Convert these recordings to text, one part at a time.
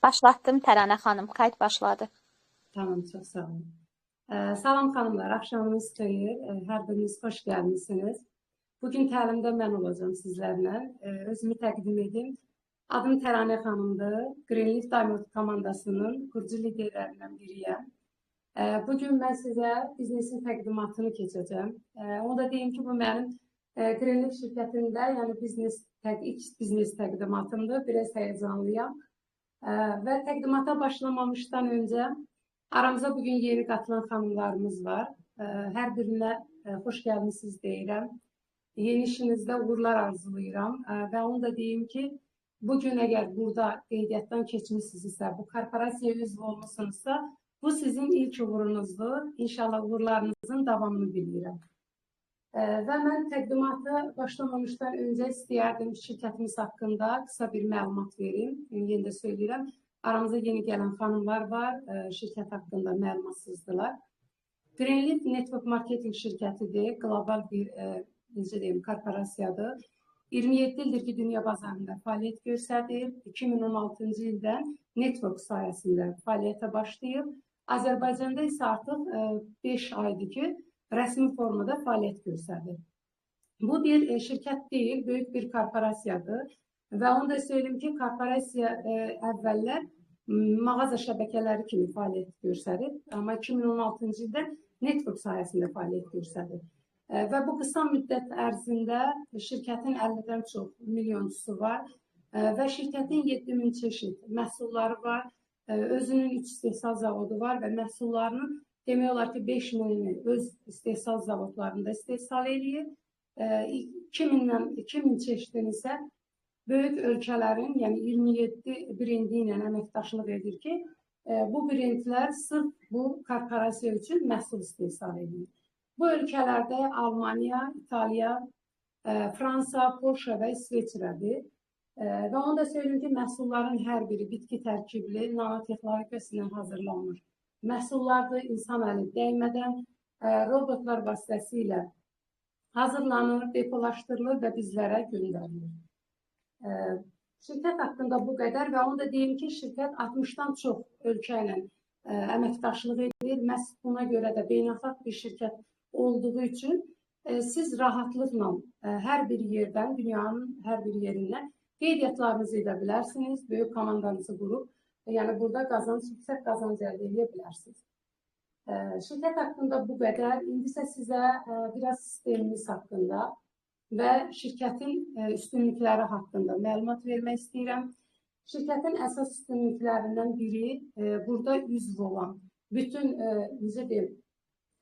Başlatdım Təranə xanım, kayıt başladı. Tamam, çox sağ olun. Salam xanımlar, axşamınız xeyir. Hər biriniz xoş gəlmisiniz. Bugün təlimdə mən olacağam sizlərlə. Özümü təqdim edim. Adım Təranə xanımdır. Greenleaf Diamond komandasının kurucu liderlərindən biriyəm. Bugün mən sizə biznesin təqdimatını keçəcəm. Onu da deyim ki, bu mənim Greenleaf şirkətində, yəni ilk biznes təqdimatımdır. Biraz həyəcanlıyam. Və təqdimata başlamamışdan öncə aramıza bugün yeni qatılan xanımlarımız var. Hər birinə xoş gəlmisiniz deyirəm. Yeni işinizdə uğurlar arzulayıram. Və onu da deyim ki, bugün əgər burada qeydiyyatdan keçmişsinizsə, bu korporasiyaya üzv olmuşsunuzsa, bu sizin ilk uğurunuzdur. İnşallah uğurlarınızın davamını bilirəm. Və mən təqdimata başlamamışdan öncə istəyərdim şirkətimiz haqqında qısa bir məlumat verim. Yenə də söyləyirəm, aramıza yeni gələn xanımlar var, şirkət haqqında məlumatsızdılar. Greenleaf Network Marketing şirkətidir, qlobal bir necə deyim, korporasiyadır. 27 ildir ki, dünya bazarında fəaliyyət göstərir. 2016-cı ildən network sayəsində fəaliyyətə başlayıb. Azərbaycanda isə artıq 5 aydır ki, rəsmi formada fəaliyyət göstərir. Bu bir şirkət deyil, böyük bir korporasiyadır. Və onu da söyləyim ki, korporasiya əvvəllər mağaza şəbəkələri kimi fəaliyyət göstərir. Amma 2016-cı ildə network sayəsində fəaliyyət göstərir. Və bu qısa müddət ərzində şirkətin 50-dən çox milyonçusu var və şirkətin 7000 çeşid məhsulları var, özünün 3 istehsal zavodu var və məhsullarının demək olar ki, 5000-ini öz istehsal zavodlarında istehsal eləyir. 2000 çeşidini isə böyük ölkələrin, yəni 27 brendi ilə əməkdaşlıq edir ki, bu brendlər sırf bu korporasiya üçün məhsul istehsal edir. Bu ölkələrdə Almaniya, İtaliya, Fransa, Polşa və İsveçrədir. Və onu da söyləyim ki, məhsulların hər biri bitki tərkibli, nanotexnologiyası ilə hazırlanmış məhsullardır, insan əli dəymədən robotlar vasitəsilə hazırlanır, depolaşdırılır və bizlərə göndərilir. Şirkət haqqında bu qədər və onu da deyim ki, şirkət 60-dan çox ölkə ilə əməkdaşlıq edir. Məhz buna görə də beynəlxalq bir şirkət olduğu üçün siz rahatlıqla hər bir yerdən, dünyanın hər bir yerindən qeydiyyatlarınızı edə bilərsiniz, böyük komandanızı qurub, yəni burada yüksək qazanc əldə edə bilərsiniz. Şirkət haqqında bu qədər. İndi isə sizə biraz sistemimiz haqqında və şirkətin üstünlükləri haqqında məlumat vermək istəyirəm. Şirkətin əsas üstünlüklərindən biri burada üzv olan bütün necə deyim,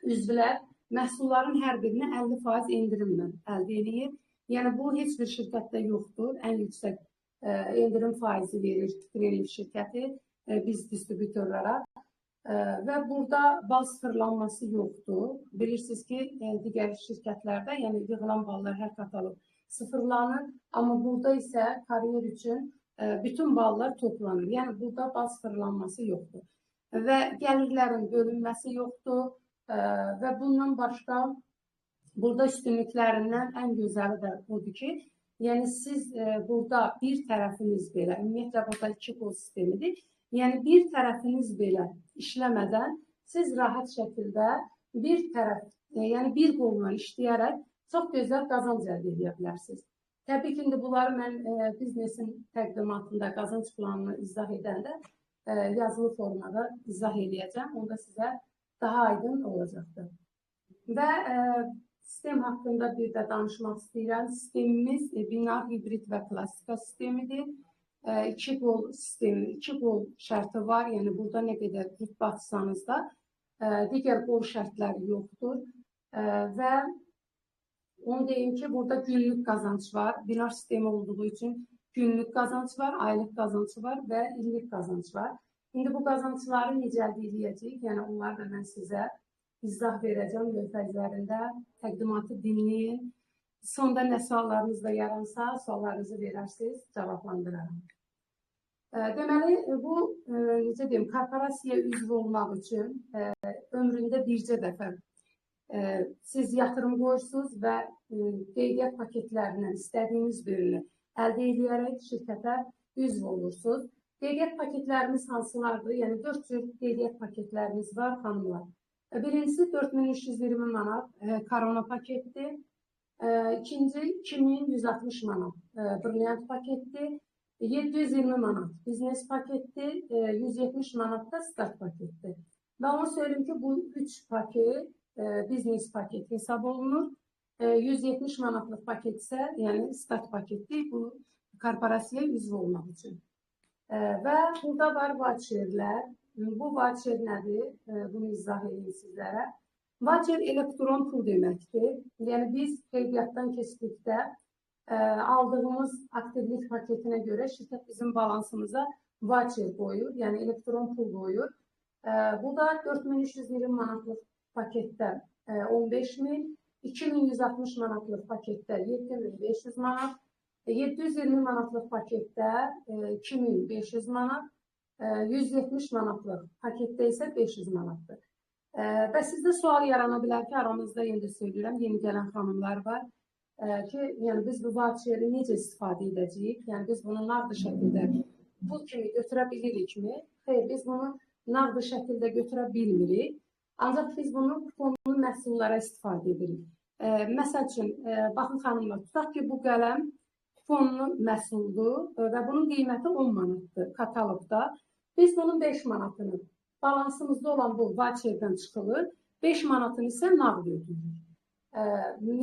üzvlər məhsulların hər birini 50% endirimlə əldə edir. Yəni bu heç bir şirkətdə yoxdur. Ən yüksək endirim faizi verir Greenleaf şirkəti biz distribütorlara və burada bal sıfırlanması yoxdur. Bilirsiniz ki, digər şirkətlərdə, yəni yığılan ballar hər katalog sıfırlanır, amma burada isə kariyer üçün bütün ballar toplanır. Yəni burada bal sıfırlanması yoxdur və gəlirlərin bölünməsi yoxdur və bundan başqa burada üstünlüklərindən ən gözəli də odur ki, yəni siz burada bir tərəfiniz belə, ümumiyyətlə burada iki qol sistemidir, yəni bir tərəfiniz belə işləmədən siz rahat şəkildə bir tərəf, yəni bir qolla işləyərək çox gözəl qazanc əldə edə bilərsiniz. Təbii ki, indi bunları mən biznesin təqdimatında qazanc planını izah edəndə yazılı formada izah eləyəcəm. Onda sizə daha aydın olacaqdır. Və sistem haqqında bir də danışmaq istəyirəm. Sistemimiz binar, hibrid və klassika sistemidir. İki qol sistemi, iki qol şərti var. Yəni burada nə qədər rütbə atsanız da digər qol şərtləri yoxdur. Və onu deyim ki, burada günlük qazanc var. Binar sistemi olduğu üçün günlük qazanc var, aylıq qazanc var və illik qazanc var. İndi bu qazancları necə əldə edəcəyik? Yəni onları da mən sizə izah verəcəm lövhə üzərində. Təqdimatı dinləyin. Sonda nə suallarınız da yaransa, suallarınızı verərsiniz, cavablandıraram. Deməli, bu, necə deyim, korporasiyaya üzv olmaq üçün ömründə bircə dəfə siz yatırım qoyursunuz və qeydiyyat paketlərindən istədiyiniz birini əldə edərək şirkətə üzv olursunuz. Qeydiyyat paketlərimiz hansılardır? Yəni 4 cür qeydiyyat paketlərimiz var xanımlar. Birincisi 4320 manat korona paketdir. İkinci 2160 manat brilliant paketdir. 720 manat biznes paketdir. 170 manat da start paketdir. Və onu söyleyeyim ki, bu 3 paket biznes paket hesab olunur. 170 manatlıq paket isə, yəni start paketdir. Bu korporasiyaya üzv olmaq üçün. Və burada var voucherlər. Bu voucher nədir? Bunu izah edeyim sizlərə. Voucher elektron pul deməkdir. Yəni biz qeydiyyatdan keçdikdə aldığımız aktivlik paketinə görə şirkət bizim balansımıza voucher qoyur, yəni elektron pul qoyur. Bu da 4320 manatlıq paketdə 15.000, 2160 manatlıq paketdə 7500 manat, 720 manatlıq paketdə 2500 manat, 170 manatlıq paketdə isə 500 manatdır. Və sizdə sual yarana bilər ki, aramızda yenə də söyləyirəm, yeni gələn xanımlar var ki, yəni biz bu voucheri necə istifadə edəcəyik? Yəni biz bunu nağd şəkildə pul kimi götürə bilirikmi? Xeyr, biz bunu nağd şəkildə götürə bilmirik. Ancaq biz bunu kuponlu məhsullara istifadə edirik. Məsəl üçün, baxın xanımlar, tutaq ki, bu qələm kuponlu məhsuldur və bunun qiyməti 10 manatdır kataloqda. Biz bunun 5 manatını balansımızda olan bu voucherdən çıxılır, 5 manatını isə nağd ödəyirik.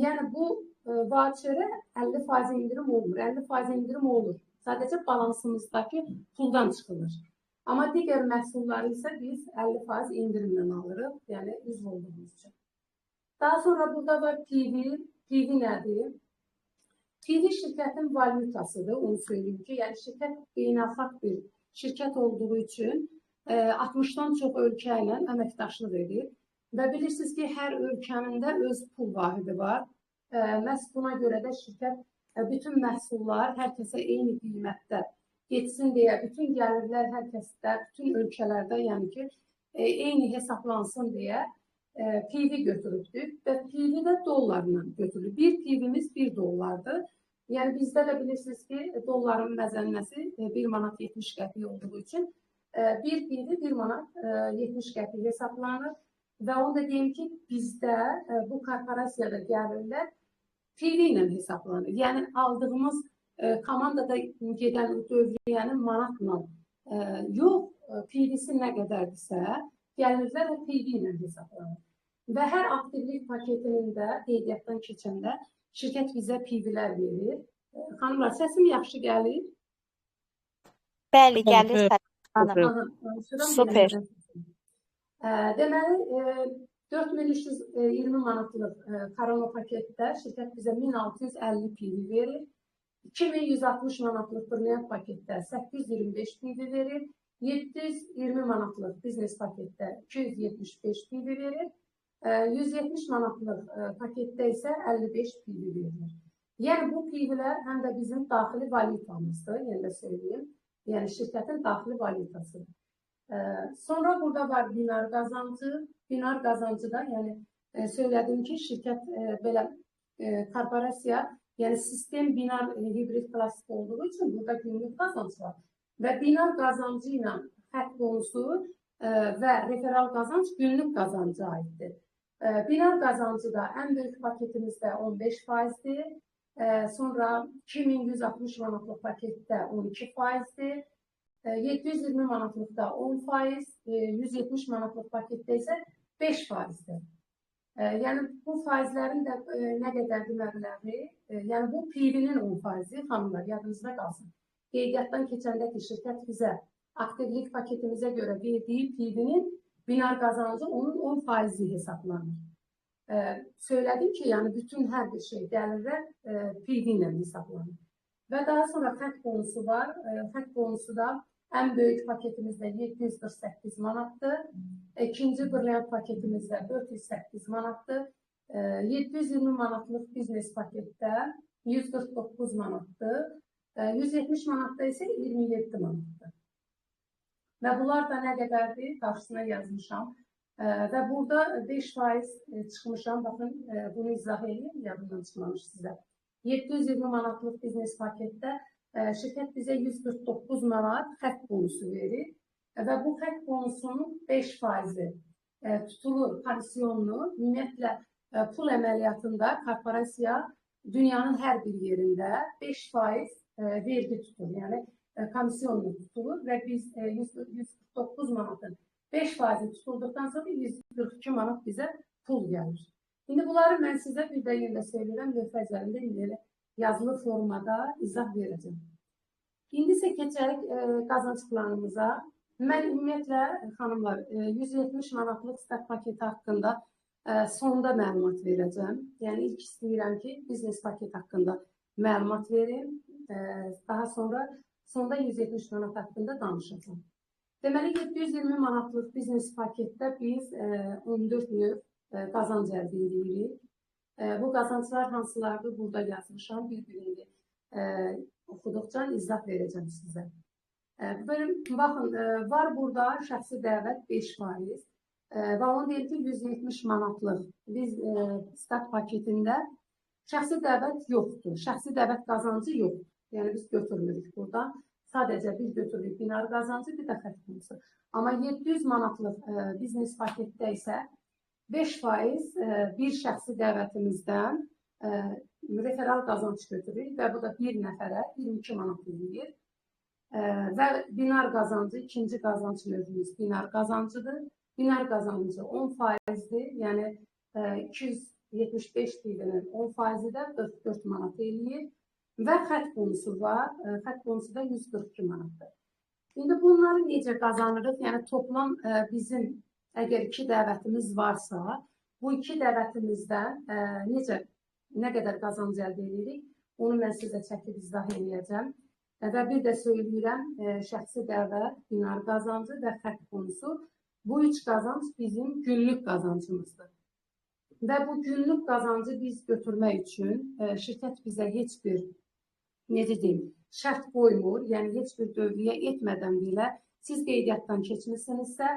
Yəni bu voucherə 50% indirim olmur, 50% indirim olur. Sadəcə balansımızdakı puldan çıxılır. Amma digər məhsulları isə biz 50% indirimlə alırıq, yəni üzv olduğumuz üçün. Daha sonra burada var PV. PV nədir? PV şirkətin valyutasıdır, onu söyleyeyim ki, yəni şirkət beynəlxalq bir şirkət olduğu üçün 60-dan çox ölkə ilə əməkdaşlıq edir və bilirsiniz ki, hər ölkənin də öz pul vahidi var. Məhz buna görə də şirkət bütün məhsullar hər kəsə eyni qiymətdə getsin deyə, bütün gəlirlər hər kəsdə, bütün ölkələrdə, yəni ki, eyni hesaplansın deyə PV götürübdür və PV də dollarla götürülür. Bir PV-miz 1 dollardır. Yəni bizdə də bilirsiniz ki, dolların məzənnəsi 1 manat 70 qəpik olduğu üçün bir PV 1 manat 70 qəpik hesablanır və onu da deyim ki, bizdə bu korporasiyada gəlirlər PV ilə hesablanır. Yəni aldığımız komandada gedən dövriyyənin manatla yox, PV-si nə qədərdirsə, gəlirlər o PV ilə hesablanır. Və hər aktivlik paketinin də qeydiyyatdan keçəndə şirkət bizə PV-lər verir. Xanımlar, səsim yaxşı gəlir? Bəli, gəlir xanım. Super. Deməli, 4320 manatlıq korona paketdə şirkət bizə 1650 PV verir. 2160 manatlıq brilliant paketdə 825 PV verir. 720 manatlıq biznes paketdə 275 PV verir. 170 manatlıq paketdə isə 55 PV verilir. Yəni bu PV-lər həm də bizim daxili valyutamızdır, yenə də söyləyim. Yəni şirkətin daxili valyutasıdır. Sonra burada var binar qazancı. Binar qazancı da, yəni söylədim ki, şirkət belə korporasiya, yəni sistem binar hibrid plastik olduğu üçün burada günlük qazanc var. Və binar qazancı ilə xətt bonusu və referal qazanc günlük qazanca aiddir. Binar qazancı da ən böyük paketimizdə 15%-dir. Sonra 2160 manatlıq paketdə 12%-dir. 720 manatlıqda 10%, 170 manatlıq paketdə isə 5%-dir. Yəni bu faizlərin də nə qədərdir məbləği, yəni bu PV-nin 10%, xanımlar yadınızda qalsın. Qeydiyyatdan keçəndə ki, şirkət bizə aktivlik paketimizə görə verdiyi PV-nin binar qazancı onun 10% hesablanır. Söylədim ki, yəni bütün hər bir şey gəlirlər PV ilə hesablanır. Və daha sonra xətt bonusu var. Xətt bonusu da ən böyük paketimizdə 748 manatdır. İkinci brilliant paketimizdə 408 manatdır. 720 manatlıq biznes paketdə 149 manatdır. 170 manatda isə 27 manatdır. Və bunlar da nə qədərdir? Qarşısına yazmışam. Və burada 5% çıxmışam. Baxın, bunu izah edeyim, yadımdan çıxmamış sizə. 720 manatlıq biznes paketdə Şirkət bizə 149 manat xətt bonusu verir və bu xətt bonusunun 5% tutulur komisyonlu. Ümumiyyətlə, pul əməliyyatında korporasiya dünyanın hər bir yerində 5% vergi tutur, yəni komisyonlu tutulur və biz 149 manatın 5% tutulduqdan sonra 142 manat bizə pul gəlir. İndi bunları mən sizə bir də yenə də söyləyirəm, lövhə üzərində indi elə yazılı formada izah verəcəm. İndi isə keçərik qazanc planımıza. Mən ümumiyyətlə, xanımlar, 170 manatlıq start paketi haqqında sonda məlumat verəcəm. Yəni, ilk istəyirəm ki, biznes paket haqqında məlumat verim. Daha sonra sonda 170 manat haqqında danışacağam. Deməli, 720 manatlıq biznes paketdə biz 14 növ qazanc əldə edirik. Bu qazanclar hansılardır? Burada yazmışam. Bir-birini oxuduqca izah verəcəm sizə. Baxın, var burada şəxsi dəvət 5%. Və onu deyir ki, 170 manatlıq biz start paketində şəxsi dəvət yoxdur. Şəxsi dəvət qazancı yoxdur. Yəni, biz götürmürük buradan. Sadəcə biz götürürük binar qazancı, bir də xətt bonusu. Amma 700 manatlıq biznes paketdə isə 5% bir şəxsi dəvətimizdən referal qazanc götürürük və bu da bir nəfərə 22 manat eləyir. Və binar qazancı, ikinci qazanc növümüz binar qazancıdır. Binar qazancı 10%-dir, yəni 275 TV'nin 10%-i də 44 manat eləyir. Və xətt bonusu var, xətt bonusu da 142 manatdır. İndi bunları necə qazanırıq? Yəni toplam bizim əgər iki dəvətimiz varsa, bu iki dəvətimizdən necə, nə qədər qazanc əldə edirik, onu mən sizə çəkib izah eləyəcəm. Və bir də söyləyirəm, şəxsi dəvət, binar qazancı və xətt bonusu, bu üç qazanc bizim günlük qazancımızdır. Və bu günlük qazancı biz götürmək üçün şirkət bizə heç bir, necə deyim, şərt qoymur, yəni heç bir dövriyyə etmədən belə siz qeydiyyatdan keçmisinizsə,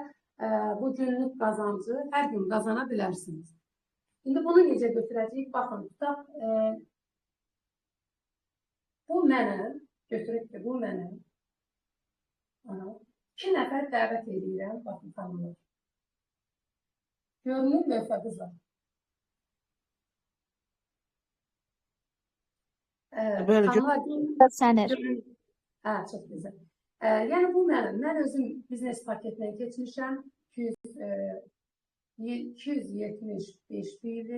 bu günlük qazancı hər gün qazana bilərsiniz. İndi bunu necə götürəcəyik? Baxın, tutaq, bu mənəm, götürək ki, bu mənəm. 2 nəfər dəvət edirəm, baxın, xanımlar. Görünür lövhə qızlar. Xanımlar, Sənir. Hə, çox gözəl. Yəni, bu mənim. Mən özüm biznes paketlə keçmişəm. 275 PV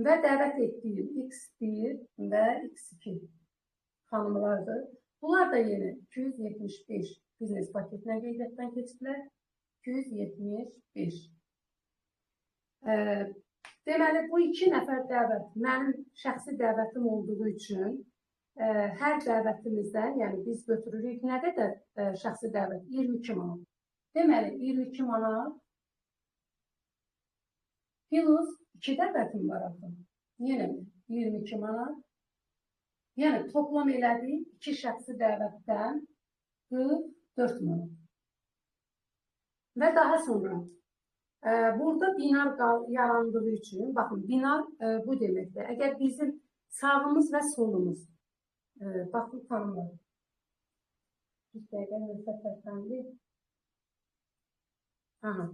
və dəvət etdiyim X1 və X2 xanımlardır. Bunlar da yenə 275 biznes paketinə qeydiyyatdan keçiblər. 275. Deməli, bu iki nəfər dəvət mənim şəxsi dəvətim olduğu üçün hər dəvətimizdən, yəni biz götürürük nə qədər şəxsi dəvət? 22 manat. Deməli, 22 manat plus 2 dəvətim var axı. Yenə 22 manat. Yəni, toplam elədik 2 şəxsi dəvətdən 44 manat. Və daha sonra burada binar yarandığı üçün, baxın, binar bu deməkdir. Əgər bizim sağımız və solumuz, baxın, xanımlar, bir dəqiqə növbə tərpəndi. Aha.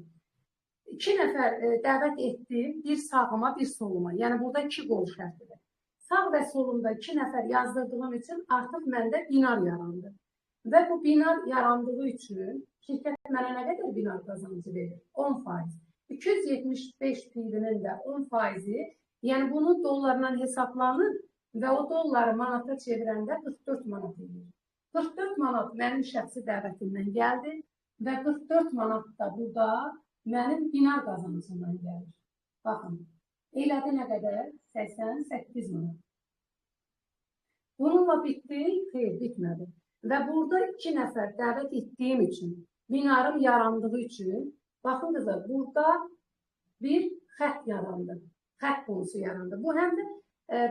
2 nəfər dəvət etdim, bir sağıma, bir soluma. Yəni, burada 2 qol şərtidir. Sağ və solumda 2 nəfər yazdırdığım üçün artıq məndə binar yarandı. Və bu binar yarandığı üçün şirkət mənə nə qədər binar qazancı verir? 10%. 275 PV'nin də 10%-i, yəni bunu dollarla hesablanır və o dolları manata çevirəndə 44 manat edir. 44 manat mənim şəxsi dəvətimdən gəldi və 44 manat da burada mənim binar qazancımdan gəlir. Baxın, elədi nə qədər? 88 manat. Bununla bitdi? Xeyr, bitmədi. Və burada 2 nəfər dəvət etdiyim üçün, binarım yarandığı üçün, baxın qızlar, burada bir xətt yarandı, xətt bonusu yarandı. Bu həm də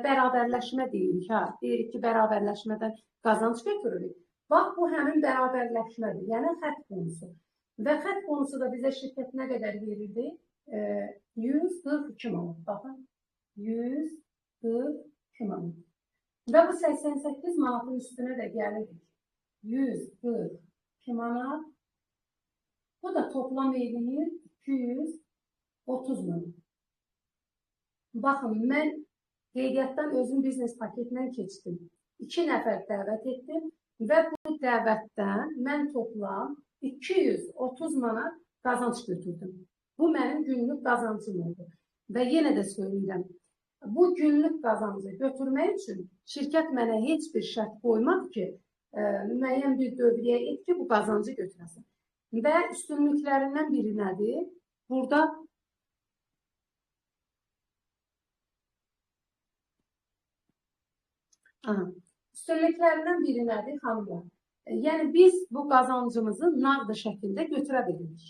bərabərləşmə deyirik, ha? Deyirik ki, bərabərləşmədən qazanc götürürük. Bax, bu həmin bərabərləşmədir, yəni xətt bonusu. Və xətt bonusu da bizə şirkət nə qədər verirdi? 142 manat, baxın, 142 manat. Və bu 88 manatın üstünə də gəlirik 142 manat. Bu da toplam eləyir 230 manat. Baxın, mən qeydiyyatdan özüm biznes paketindən keçdim. 2 nəfər dəvət etdim və bu dəvətdən mən toplam 230 manat qazanc götürdüm. Bu mənim günlük qazancım oldu. Və yenə də söyləyirəm, bu günlük qazancı götürmək üçün şirkət mənə heç bir şərt qoymadı ki, müəyyən bir dövriyyə et ki, bu qazancı götürəsin. Və üstünlüklərindən biri nədir? Burada üstünlüklərindən biri nədir, xanımlar? Yəni, biz bu qazancımızı nağd şəkildə götürə bilirik.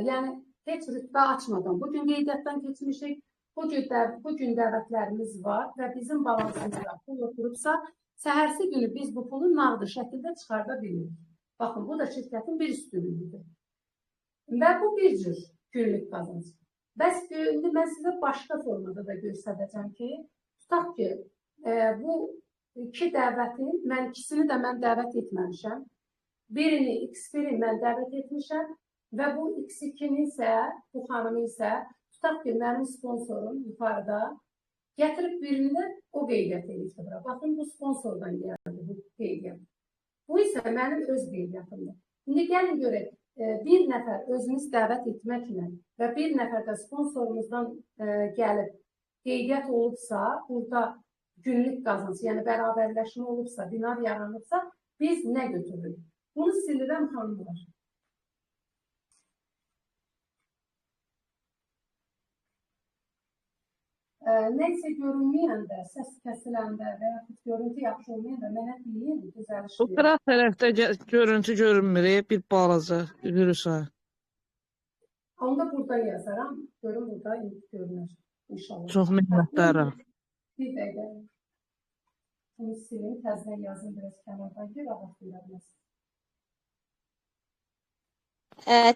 Yəni, heç rütbə açmadan. Bugün qeydiyyatdan keçmişik, bugün dəvətlərimiz var və bizim balansımızda pul oturubsa, səhərsi günü biz bu pulu nağd şəkildə çıxarda bilirik. Baxın, bu da şirkətin bir üstünlüyüdür. Və bu bir cür günlük qazanc. Bəs indi mən sizə başqa formada da göstərəcəm ki, tutaq ki, bu iki dəvətin, mən ikisini də mən dəvət etməmişəm. Birini, X1-i mən dəvət etmişəm və bu X2-ni isə, bu xanımı isə, tutaq ki, mənim sponsorum yuxarıda gətirib birini də o qeydiyyat edibdir bura. Baxın, bu sponsordan gəldi bu qeydiyyat. Bu isə mənim öz qeydiyyatımdır. İndi gəlin görək, bir nəfər özümüz dəvət etməklə və bir nəfər də sponsorumuzdan gəlib qeydiyyat olubsa, burada günlük qazanc, yəni bərabərləşmə olubsa, binar yaranıbsa, biz nə götürürük? Bunu silirəm xanımlar. Nəysə görünməyəndə, səs kəsiləndə və yaxud görüntü yaxşı olmayanda mənə deyin, düzəliş Bu qıraq tərəfdə görüntü görünmür, bir balaca virüsə. Onda burada yazaram, görün burada görünür inşallah. Çox minnətdaram. Bir dəqiqə. Bunu silin, təzədən yazın biraz kənardan ki, rahat görə bilərsiniz.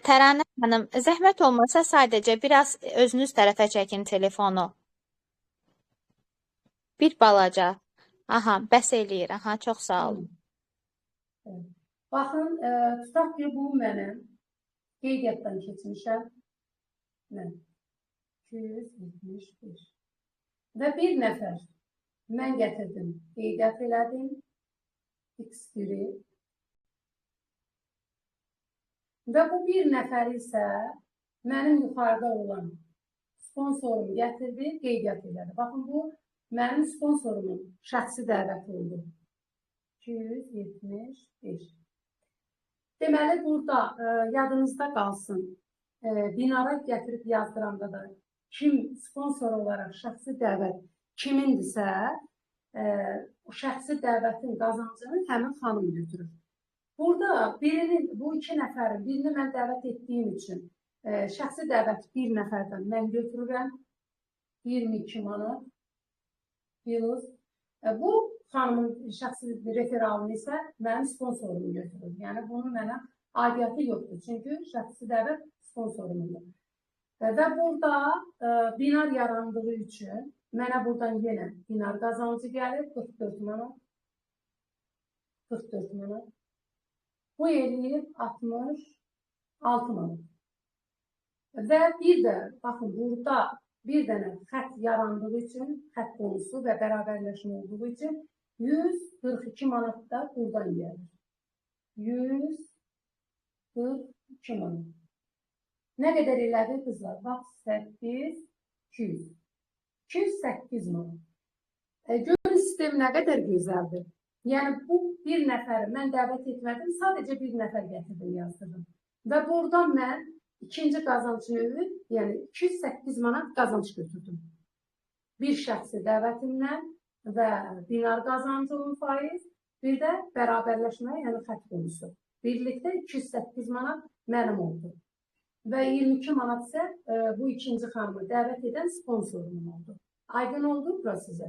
Təranə xanım, zəhmət olmasa sadəcə biraz özünüz tərəfə çəkin telefonu. Bir balaca. Aha, bəs eləyir. Aha, çox sağ olun. Baxın, tutaq ki, bu mənim qeydiyyatdan keçmişəm. Mən 271. Və bir nəfər mən gətirdim, qeydiyyat elədim X1-i. Və bu bir nəfər isə mənim yuxarıda olan sponsorum gətirdi, qeydiyyat elədi. Baxın, bu mənim sponsorumun şəxsi dəvəti oldu. 271. Deməli, burada yadınızda qalsın, binara gətirib yazdıranda da kim sponsor olaraq şəxsi dəvət kimindirsə, o şəxsi dəvətin qazancını həmin xanım götürür. Burada birinin, bu iki nəfərin, birini mən dəvət etdiyim üçün şəxsi dəvət bir nəfərdən mən götürürəm, 22 manat. Yıldız. Bu xanımın şəxsi referalını isə mənim sponsorum götürür. Yəni, bunun mənə aidiyyatı yoxdur. Çünki şəxsi dəvət sponsorumundur. Və burada binar yarandığı üçün mənə buradan yenə binar qazancı gəlir. 44 manat. 44 manat. Bu eləyir 66 manat. Və bir də, baxın, burada bir dənə xətt yarandığı üçün, xətt bonusu və bərabərləşmə olduğu üçün 142 manat da buradan gəlir. 142 manat. Nə qədər elədi qızlar? Bax, 8, 200. 208 manat. Görün, sistem nə qədər gözəldir. Yəni, bu bir nəfəri mən dəvət etmədim, sadəcə bir nəfər gətirdim, yazdırdım. Və buradan mən ikinci qazanc növü, yəni 208 manat qazanc götürdüm. Bir şəxsi dəvətimlə və dinar qazancı 10%, bir də bərabərləşmə, yəni xətt bonusu. Birlikdə 208 manat mənim oldu. Və 22 manat isə bu ikinci xanımı dəvət edən sponsorumun oldu. Aydın oldu bura sizə?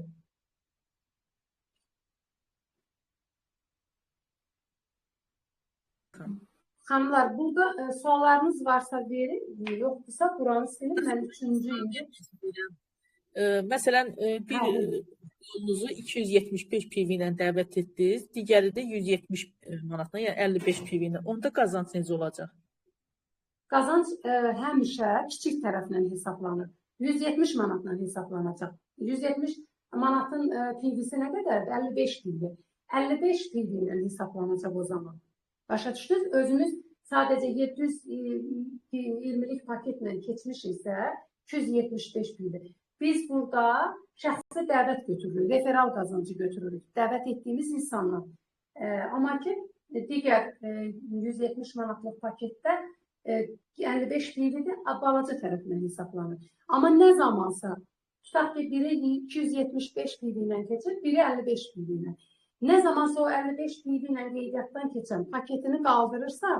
Xanımlar, burada suallarınız varsa verin, yoxdursa buranı silin. Mən üçüncü indi. Məsələn, bir qolunuzu 275 PV ilə dəvət etdiniz, digəri də 170 manatla, yəni 55 PV ilə. Onda qazanc necə olacaq? Qazanc həmişə kiçik tərəflə hesablanır. 170 manatla hesablanacaq. 170 manatın PV-si nə qədərdir? 55 PV. 55 PV ilə hesablanacaq o zaman. Başa düşdünüz? Özünüz sadəcə 720-lik paketlə keçmişiksə 275 PV. Biz burada şəxsi dəvət götürürük, referal qazancı götürürük. Dəvət etdiyimiz insanlar. Amma ki, digər 170 manatlıq paketdə 55 PV-dir, balaca tərəfindən hesablanır. Amma nə zamansa, tutaq ki, biri 275 PV ilə keçir, biri 55 PV ilə. Nə zamansa o 55 PV ilə qeydiyyatdan keçən paketini qaldırırsa,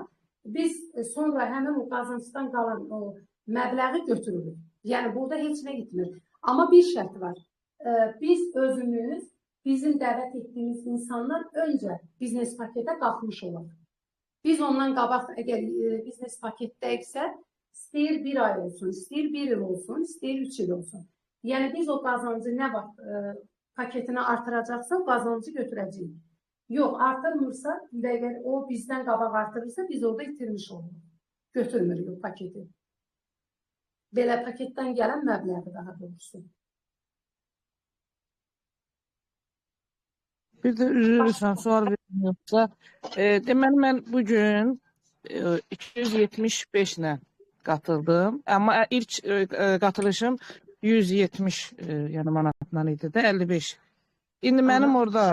biz sonra həmin o qazancdan qalan o məbləği götürürük. Yəni, burada heç nə gitmir. Amma bir şərt var. Biz özümüz, bizim dəvət etdiyimiz insanlar öncə biznes paketə qalxmış olaq. Biz ondan qabaq əgər biznes paketdəyiksə, istəyir bir ay olsun, istəyir bir il olsun, istəyir 3 il olsun. Yəni, biz o qazancı nə vaxt paketini artıracaqsa, qazancı götürəcəyik. Yox, artırmırsa, və əgər o bizdən qabaq artırırsa, biz orada itirmiş oluruq. Götürmürük o paketi. Belə paketdən gələn məbləği daha doğrusu. Bir də üzr istəyirəm, sual verim yoxsa. Deməli, mən bugün 275 ilə qatıldım. Amma ilk qatılışım 170 yəni manatla idi də, 55. İndi mənim orada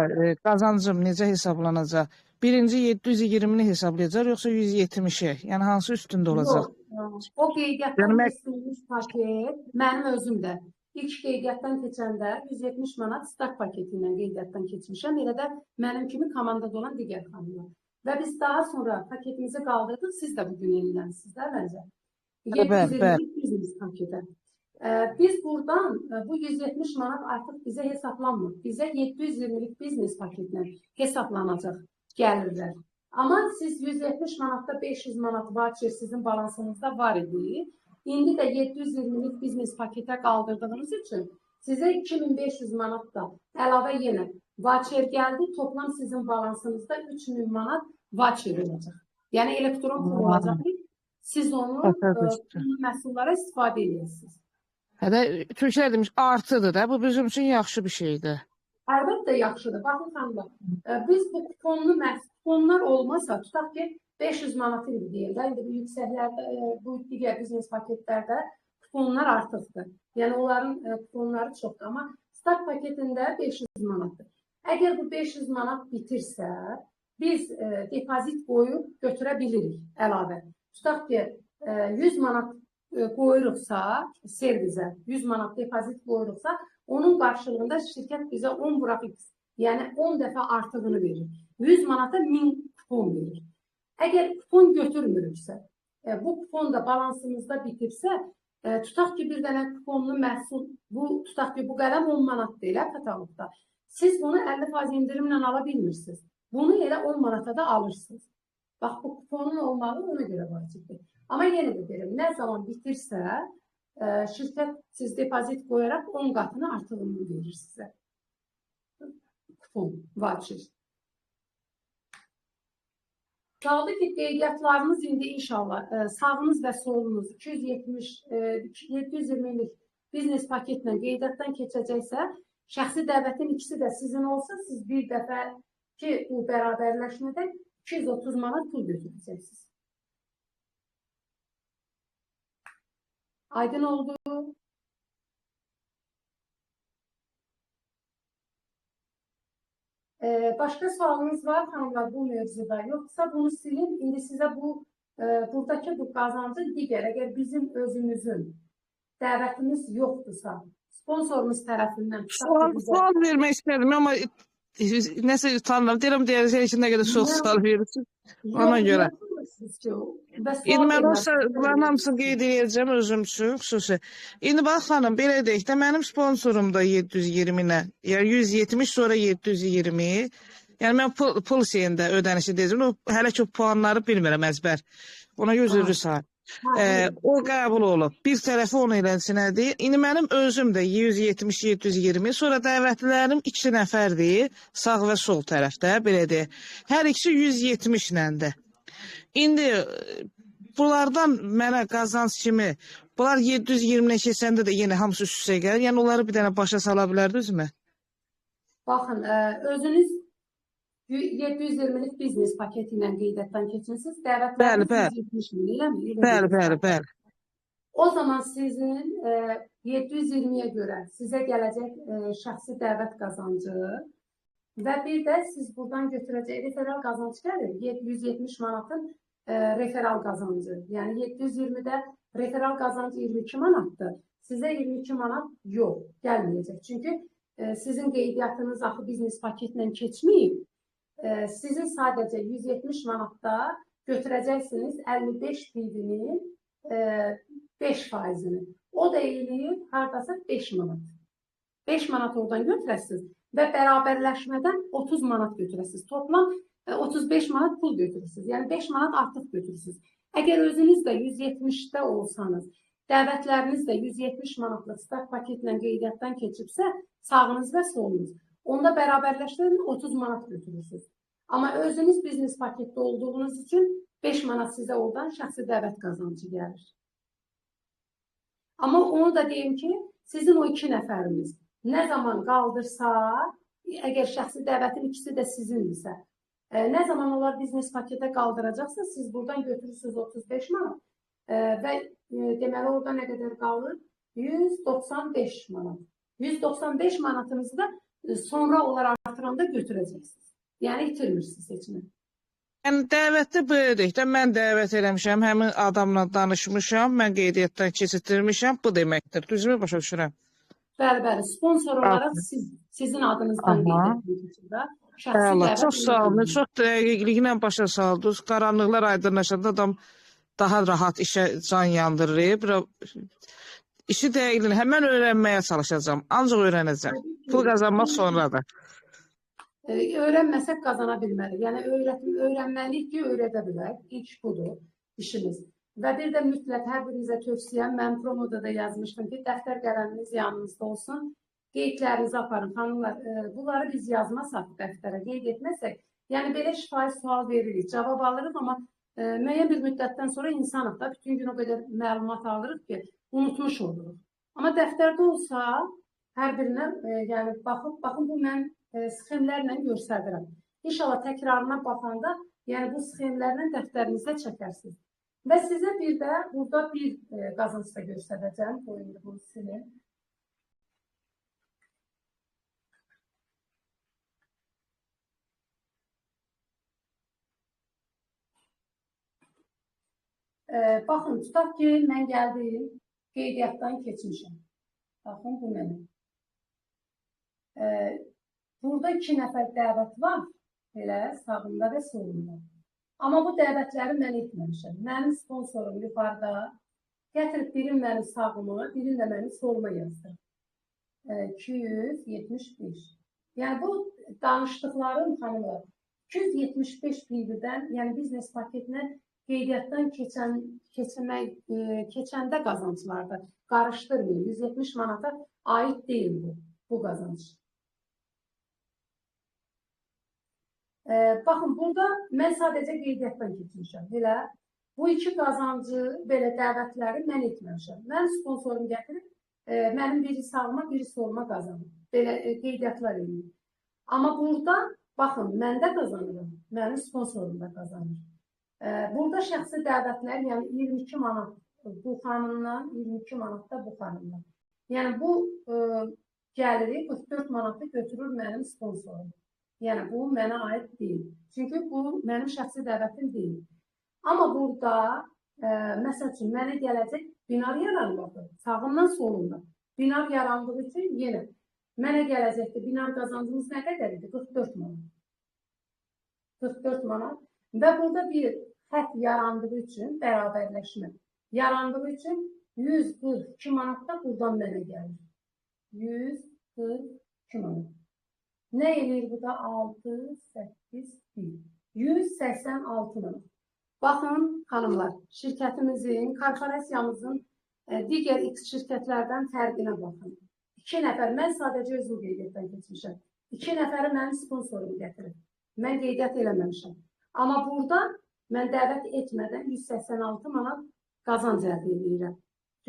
qazancım necə hesablanacaq? Birinci 720-ni hesablayacaq, yoxsa 170-i? Yəni hansı üstündə olacaq? Yox, o qeydiyyatdan keçdiyimiz paket mənim özüm də. İlk qeydiyyatdan keçəndə 170 manat start paketi ilə qeydiyyatdan keçmişəm. Elə də mənim kimi komandada olan digər xanımlar. Və biz daha sonra paketimizi qaldırdıq. Siz də bugün yenilənmisiniz də məncə. 720 biznes paketə. Biz buradan bu 170 manat artıq bizə hesablanmır. Bizə 720-lik biznes paketlə hesablanacaq gəlirlər. Amma siz 170 manatda 500 manat voucher sizin balansınızda var idi. İndi də 720-lik biznes paketə qaldırdığınız üçün sizə 2500 manat da əlavə yenə voucher gəldi. Toplam sizin balansınızda 3000 manat voucher olacaq. Yəni elektron pul olacaq ki, siz onu məhsullara istifadə edirsiniz. Hədə türklər demiş, artıdır da, bu bizim üçün yaxşı bir şeydir. Əlbəttə yaxşıdır. Baxın xanımlar, biz bu kuponlu kuponlar olmasa, tutaq ki, 500 manat indi deyil də, indi bu yüksəklərdə, bu digər biznes paketlərdə kuponlar artıqdır. Yəni onların kuponları çoxdur, amma start paketində 500 manatdır. Əgər bu 500 manat bitirsə, biz depozit qoyub götürə bilirik əlavə. Tutaq ki, 100 manat qoyuruqsa servizə, 100 manat depozit qoyuruqsa, onun qarşılığında şirkət bizə 10 vuraq X, yəni 10 dəfə artığını verir. 100 manata 1000 kupon verir. Əgər kupon götürmürüksə, bu kupon da balansımızda bitirsə, tutaq ki, bir dənə kuponlu məhsul, bu, tutaq ki, bu qələm 10 manat deyil, kataloqda. Siz bunu 50% endirimlə ala bilmirsiniz. Bunu elə 10 manata da alırsınız. Bax, bu kuponun olmağı ona görə vacibdir. Amma yenə də deyirəm, nə zaman bitirsə, şirkət siz depozit qoyaraq 10 qatını artığını verir sizə. Kupon, voucher. Qaldı ki, qeydiyyatlarınız indi inşallah sağınız və solunuz 720-lik biznes paketlə qeydiyyatdan keçəcəksə, şəxsi dəvətin ikisi də sizin olsa, siz bir dəfə ki, bu bərabərləşmədən 230 manat pul götürəcəksiniz. Aydın oldu. Başqa sualınız var xanımlar bu mövzuda? Yoxsa bunu silin. İndi sizə bu buradakı bu qazancın digər, əgər bizim özümüzün dəvətimiz yoxdursa, sponsorumuz tərəfindən Sual vermək istədim, amma nəsə utanıram. Deyirəm, deyərsə ki, nə qədər çox sual verirsiniz. Ona görə. İndi mən o bunların hamısını qeyd edəcəm özüm üçün, xüsusi. İndi bax xanım, belə deyək də, mənim sponsorum da 720 ilə, yəni 170, sonra 720. Yəni mən pul şeyində ödənişi deyəcəm. O, hələ ki o puanları bilmirəm əzbər. Ona görə üzr istəyirəm. O qəbul olub. Bir tərəfi onu eləsinədir. İndi mənim özüm də 170-720, sonra dəvətlilərim 2 nəfərdir, sağ və sol tərəfdə, belə deyək. Hər ikisi 170 iləndir. İndi bunlardan mənə qazanc kimi, bunlar 720-lə keçəndə də yenə hamısı üst-üstə gəlir. Yəni onları bir dənə başa sala bilərdinizmi? Baxın, özünüz 720-lik biznes paketi ilə qeydiyyatdan keçirsiniz. Dəvətləriniz 170 min, eləmi? Bəli, bəli, bəli. O zaman sizin 720-yə görə sizə gələcək şəxsi dəvət qazancı və bir də siz buradan götürəcək referal qazanc gəlir. 170 manatın referal qazancı. Yəni 720-də referal qazancı 22 manatdır. Sizə 22 manat yox, gəlməyəcək. Çünki sizin qeydiyyatınız axı biznes paketlə keçməyib. Sizin sadəcə 170 manatda götürəcəksiniz 55 PV-nin 5%-ni. O da eləyir hardasa 5 manat. 5 manat oradan götürəsiniz və bərabərləşmədən 30 manat götürəsiniz. Toplam 35 manat pul götürürsünüz. Yəni 5 manat artıq götürürsünüz. Əgər özünüz də 170-də olsanız, dəvətləriniz də 170 manatlıq start paketlə qeydiyyatdan keçibsə, sağınız və solunuz. Onda bərabərləşdirən 30 manat götürürsünüz. Amma özünüz biznes paketdə olduğunuz üçün 5 manat sizə oradan şəxsi dəvət qazancı gəlir. Amma onu da deyim ki, sizin o 2 nəfəriniz nə zaman qaldırsa, əgər şəxsi dəvətin ikisi də sizindirsə, nə zaman onlar biznes paketə qaldıracaqsa, siz buradan götürürsünüz 35 manat və deməli orada nə qədər qalır? 195 manat. 195 manatınızı da sonra onlar artıranda götürəcəksiniz. Yəni itirmirsiniz heç nə. Yəni dəvətdə belə deyək də, mən dəvət eləmişəm, həmin adamla danışmışam, mən qeydiyyatdan keçirtdirmişəm, bu deməkdir. Düzmü başa düşürəm? Bəli, bəli. Sponsor olaraq sizin adınızdan qeydiyyatdan keçirdə. Bəli, çox sağ olun, çox dəqiqliklə başa saldınız. Qaranlıqlar aydınlaşanda adam daha rahat işə can yandırır. İşi dəqiqliklə həmən öyrənməyə çalışacağam. Ancaq öyrənəcəm. Pul qazanmaq sonradır. Öyrənməsək qazana bilmərik. Yəni öyrənməliyik ki, öyrədə bilək. İlk budur işimiz. Və bir də mütləq hər birinizə tövsiyəm, mən promoda da yazmışdım ki, dəftər qələminiz yanınızda olsun. Qeydlərinizi aparın. Xanımlar, bunları biz yazmasaq dəftərə, qeyd etməsək, yəni belə şifahi sual veririk, cavab alırıq, amma müəyyən bir müddətdən sonra insanıq da bütün gün o qədər məlumat alırıq ki, unutmuş oluruq. Amma dəftərdə olsa, hər birinə yəni baxıb, baxın bu mən sxemlərlə göstərirəm. İnşallah təkrarına baxanda, yəni bu sxemlərlə dəftərinizdə çəkərsiniz. Və sizə bir də burada bir qazanc da göstərəcəm. Qoyun bunu silin. Baxın, tutaq ki, mən gəldim, qeydiyyatdan keçmişəm. Baxın, bu mənim. Burada 2 nəfər dəvət var, belə sağımda və solumda. Amma bu dəvətləri mən etməmişəm. Mənim sponsorum yuxarıda gətirib birini mənim sağıma, birini də mənim soluma yazdırıb. 275. Yəni bu danışdıqlarım xanımlar, 275 PV-dən, yəni biznes paketinə qeydiyyatdan keçəndə qazanclarda qarışdırmayın. 170 manata aid deyil bu qazanc. Baxın, burada mən sadəcə qeydiyyatdan keçmişəm. Belə, bu iki qazancı, belə dəvətləri mən etməmişəm. Mən sponsorum gətirib, mənim biri sağıma, biri soluma qazanır. Belə qeydiyyatlar eləyir. Amma burada, baxın, mən də qazanıram, mənim sponsorum da qazanır. Burada şəxsi dəvətlər, yəni 22 manat bu xanımdan, 22 manat da bu xanımdan. Yəni bu gəliri 44 manatı götürür mənim sponsorum. Yəni bu mənə aid deyil. Çünki bu mənim şəxsi dəvətim deyil. Amma burada, məsəl üçün, mənə gələcək binar yaranmadı. Sağımdan solumdan. Binar yarandığı üçün yenə mənə gələcəkdir. Binar qazancımız nə qədər idi? 44 manat. 44 manat. Və burada bir xətt yarandığı üçün, bərabərləşmə yarandığı üçün 142 manat da buradan mənə gəlir. 142 manat. Nə eləyir bu da? 6, 8, 1. 186 manat. Baxın, xanımlar, şirkətimizin, korporasiyamızın digər X şirkətlərdən fərqinə baxın. 2 nəfər, mən sadəcə özüm qeydiyyatdan keçmişəm. 2 nəfəri mənim sponsorum gətirib. Mən qeydiyyat eləməmişəm. Amma burada mən dəvət etmədən 186 manat qazanc əldə edirəm.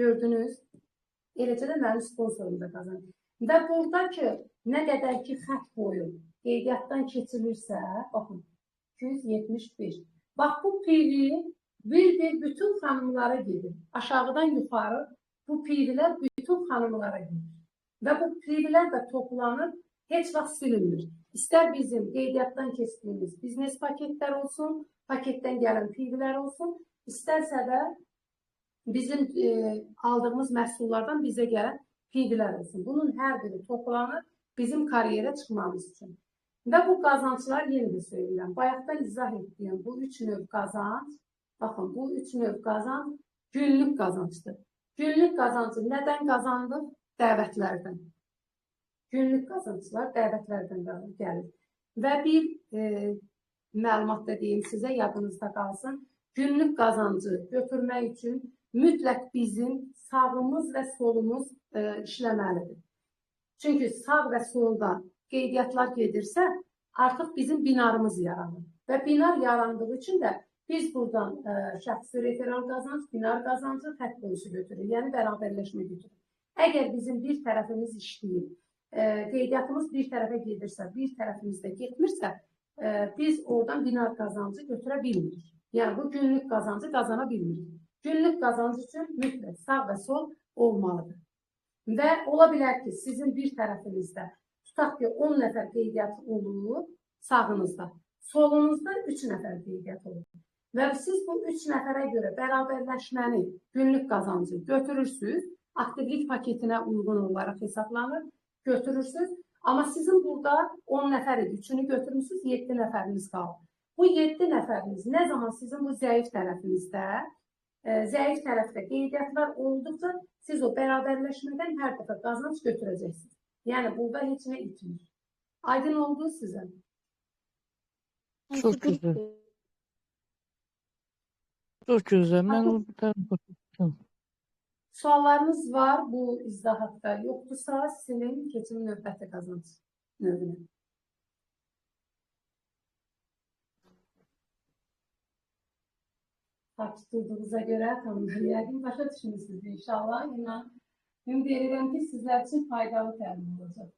Gördünüz? Eləcə də mənim sponsorum da qazanc. Və buradakı nə qədər ki xətt boyu qeydiyyatdan keçilirsə, baxın, 275. Bax, bu PV bir-bir bütün xanımlara gedir. Aşağıdan yuxarı bu PV-lər bütün xanımlara gedir. Və bu PV-lər də toplanır, heç vaxt silinmir. İstər bizim qeydiyyatdan keçdiyimiz biznes paketlər olsun, paketdən gələn PV-lər olsun, istərsə də bizim aldığımız məhsullardan bizə gələn PV-lər olsun. Bunun hər biri toplanır bizim karyerə çıxmamız üçün. Və bu qazanclar yenə də söyləyirəm. Bayaqdan izah etdiyim bu 3 növ qazanc, baxın, bu 3 növ qazanc günlük qazancdır. Günlük qazancı nədən qazandıq? Dəvətlərdən. Günlük qazanclar dəvətlərdən gəlir. Və bir məlumat da deyim sizə, yadınızda qalsın. Günlük qazancı götürmək üçün mütləq bizim sağımız və solumuz işləməlidir. Çünki sağ və solda qeydiyyatlar gedirsə, artıq bizim binarımız yaranır. Və binar yarandığı üçün də biz buradan şəxsi referal qazanc, binar qazancı, xətt bonusu götürür. Yəni bərabərləşmə götürür. Əgər bizim bir tərəfimiz işləyir, qeydiyyatımız bir tərəfə gedirsə, bir tərəfimiz də getmirsə, biz oradan binar qazancı götürə bilmirik. Yəni bu günlük qazancı qazana bilmirik. Günlük qazanc üçün mütləq sağ və sol olmalıdır. Və ola bilər ki, sizin bir tərəfinizdə, tutaq ki, 10 nəfər qeydiyyat olur sağınızda, solunuzda 3 nəfər qeydiyyat olur. Və siz bu 3 nəfərə görə bərabərləşməni, günlük qazancı götürürsünüz, aktivlik paketinə uyğun olaraq hesablanır, götürürsünüz. Amma sizin burada 10 nəfər idi, 3-ünü götürmüsünüz, 7 nəfəriniz qalır. Bu 7 nəfəriniz nə zaman sizin bu zəif tərəfinizdə, zəif tərəfdə qeydiyyatlar olduqca siz o bərabərləşmədən hər dəfə qazanc götürəcəksiniz. Yəni burada heç nə itmir. Aydın oldu sizə? Çox gözəl. Çox gözəl. Mən o tərəfə. Suallarınız var bu izahatda. Yoxdursa silin, keçim növbəti qazanc növünə. Sakit durduğunuza görə tanımlar. Yəqin başa düşmüşsünüz inşallah. İnan, ümid edirəm ki, sizlər üçün faydalı təlim olacaq.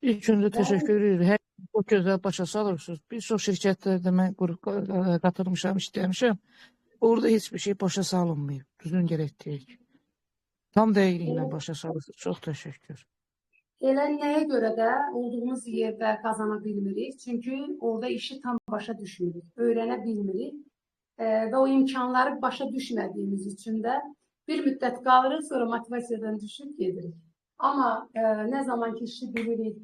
İlk öncə təşəkkür edirik. Hər çox gözəl başa salırsınız. Bir çox şirkətlərdə mən qatılmışam, işləmişəm. Orada heç bir şey başa salınmayıb. Düzün gərək deyək. Tam dəqiqliklə başa salırsınız. Çox təşəkkür. Elə nəyə görə də olduğumuz yerdə qazana bilmirik? Çünki orada işi tam başa düşmürük, öyrənə bilmirik və o imkanları başa düşmədiyimiz üçün də bir müddət qalırıq, sonra motivasiyadan düşüb gedirik. Amma nə zaman ki işi bilirik,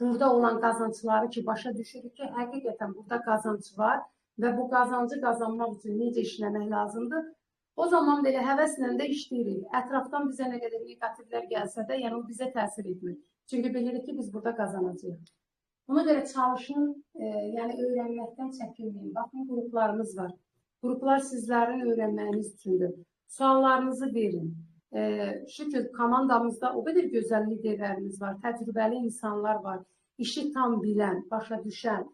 burada olan qazancları ki başa düşürük ki, həqiqətən burada qazanc var və bu qazancı qazanmaq üçün necə işləmək lazımdır? O zaman belə həvəslə də işləyirik. Ətrafdan bizə nə qədər negativlər gəlsə də, yəni o bizə təsir etmir. Çünki bilirik ki, biz burada qazanacağıq. Ona görə çalışın, yəni öyrənməkdən çəkinməyin. Baxın, qruplarımız var. Qruplar sizlərin öyrənməyiniz üçündür. Suallarınızı verin. Şükür, komandamızda o qədər gözəl liderlərimiz var, təcrübəli insanlar var, işi tam bilən, başa düşən.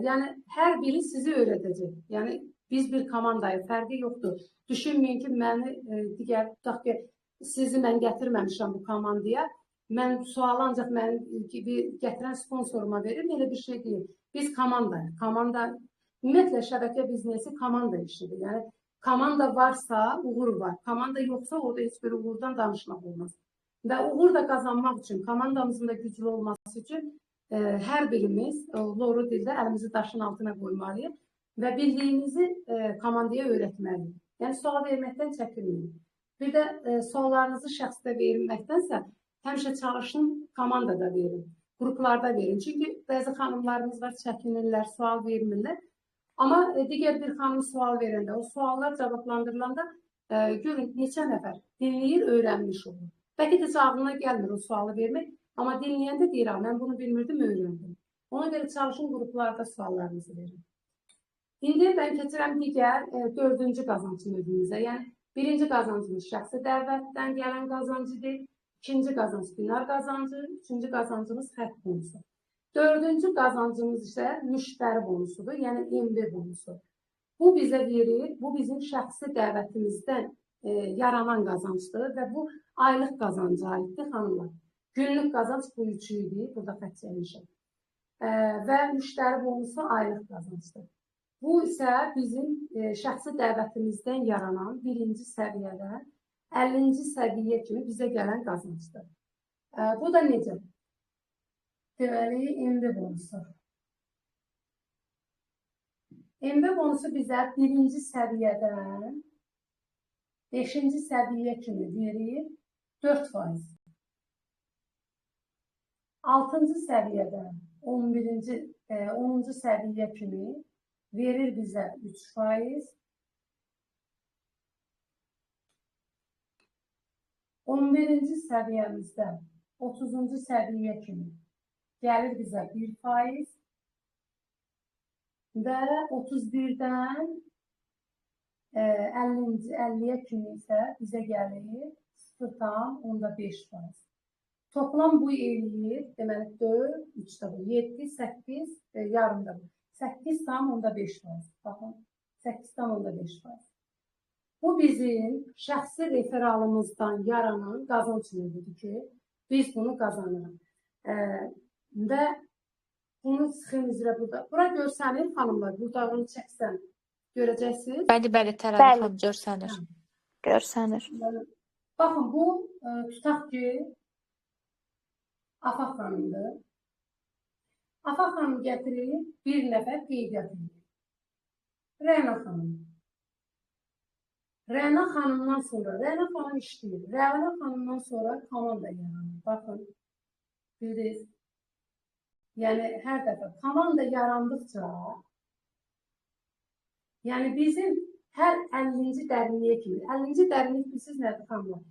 Yəni, hər biri sizi öyrədəcək. Yəni, biz bir komandayıq, fərqi yoxdur. Düşünməyin ki, məni digər, tutaq ki, sizi mən gətirməmişəm bu komandaya. Mən sualı ancaq mənim gibi gətirən sponsoruma verir, elə bir şey deyil. Biz komandayıq. Komanda, ümumiyyətlə, şəbəkə biznesi komanda işidir. Yəni, komanda varsa uğur var. Komanda yoxsa orada heç bir uğurdan danışmaq olmaz. Və uğur da qazanmaq üçün, komandamızın da güclü olması üçün hər birimiz doğru dildə əlimizi daşın altına qoymalıyıq və bildiyimizi komandaya öyrətməliyik. Yəni, sual verməkdən çəkinməyin. Bir də suallarınızı şəxsdə verməkdənsə, həmişə çalışın, komandada verin, qruplarda verin. Çünki bəzi xanımlarımız var, çəkinirlər, sual vermirlər. Amma digər bir xanım sual verəndə, o suallar cavablandırılanda görün neçə nəfər dinləyir, öyrənmiş olur. Bəlkə də ağlına gəlmir o sualı vermək, amma dinləyəndə deyir, mən bunu bilmirdim, öyrəndim. Ona görə çalışın qruplarda suallarınızı verin. İndi mən keçirəm digər dördüncü qazanc növümüzə. Yəni, birinci qazancımız şəxsi dəvətdən gələn qazanc idi. İkinci qazanc dinar qazancı, üçüncü qazancımız xətt bonusu. Dördüncü qazancımız isə müştəri bonusudur, yəni MB bonusu. Bu bizə verir, bu bizim şəxsi dəvətimizdən yaranan qazancdır və bu aylıq qazanca aiddir xanımlar. Günlük qazanc bu üçü idi, burada xətt çəkmişəm. Və müştəri bonusu aylıq qazancdır. Bu isə bizim şəxsi dəvətimizdən yaranan birinci səviyyədən 50-ci səviyyə kimi bizə gələn qazancdır. Bu da necə? Deməli, MB bonusu. MB bonusu bizə birinci səviyyədən 5-ci səviyyə kimi verir 4%. 6-cı səviyyədən 10-cu səviyyə kimi verir bizə 3%. 11-ci səviyyəmizdə 30-cu səviyyə kimi gəlir bizə 1% və 31-dən 50-yə kimi isə bizə gəlir 0,5%. Toplam bu eləyir, deməli 4, 3 də bu, 7, 8, yarım da bu. 8,5%. Baxın, 8,5%. Bu bizim şəxsi referalımızdan yaranan qazanc növüdür ki, biz bunu qazanırıq. Və bunu sxem üzrə burada. Bura görsənir xanımlar, burada onu çəksəm görəcəksiniz. Bəli, bəli, Təranə xanım, görsənir. Görsənir. Baxın, bu tutaq ki, Afaq xanımdır. Afaq xanım gətirir bir nəfər qeydiyyat edir. Rəna xanım. Rəna xanımdan sonra, Rəna xanım işləyir. Rəna xanımdan sonra komanda yaranır. Baxın, bildiniz. Yəni, hər dəfə komanda yarandıqca, yəni bizim hər 50-ci dərinliyə kimi, 50-ci dərinlik bilirsiniz nədir xanımlar?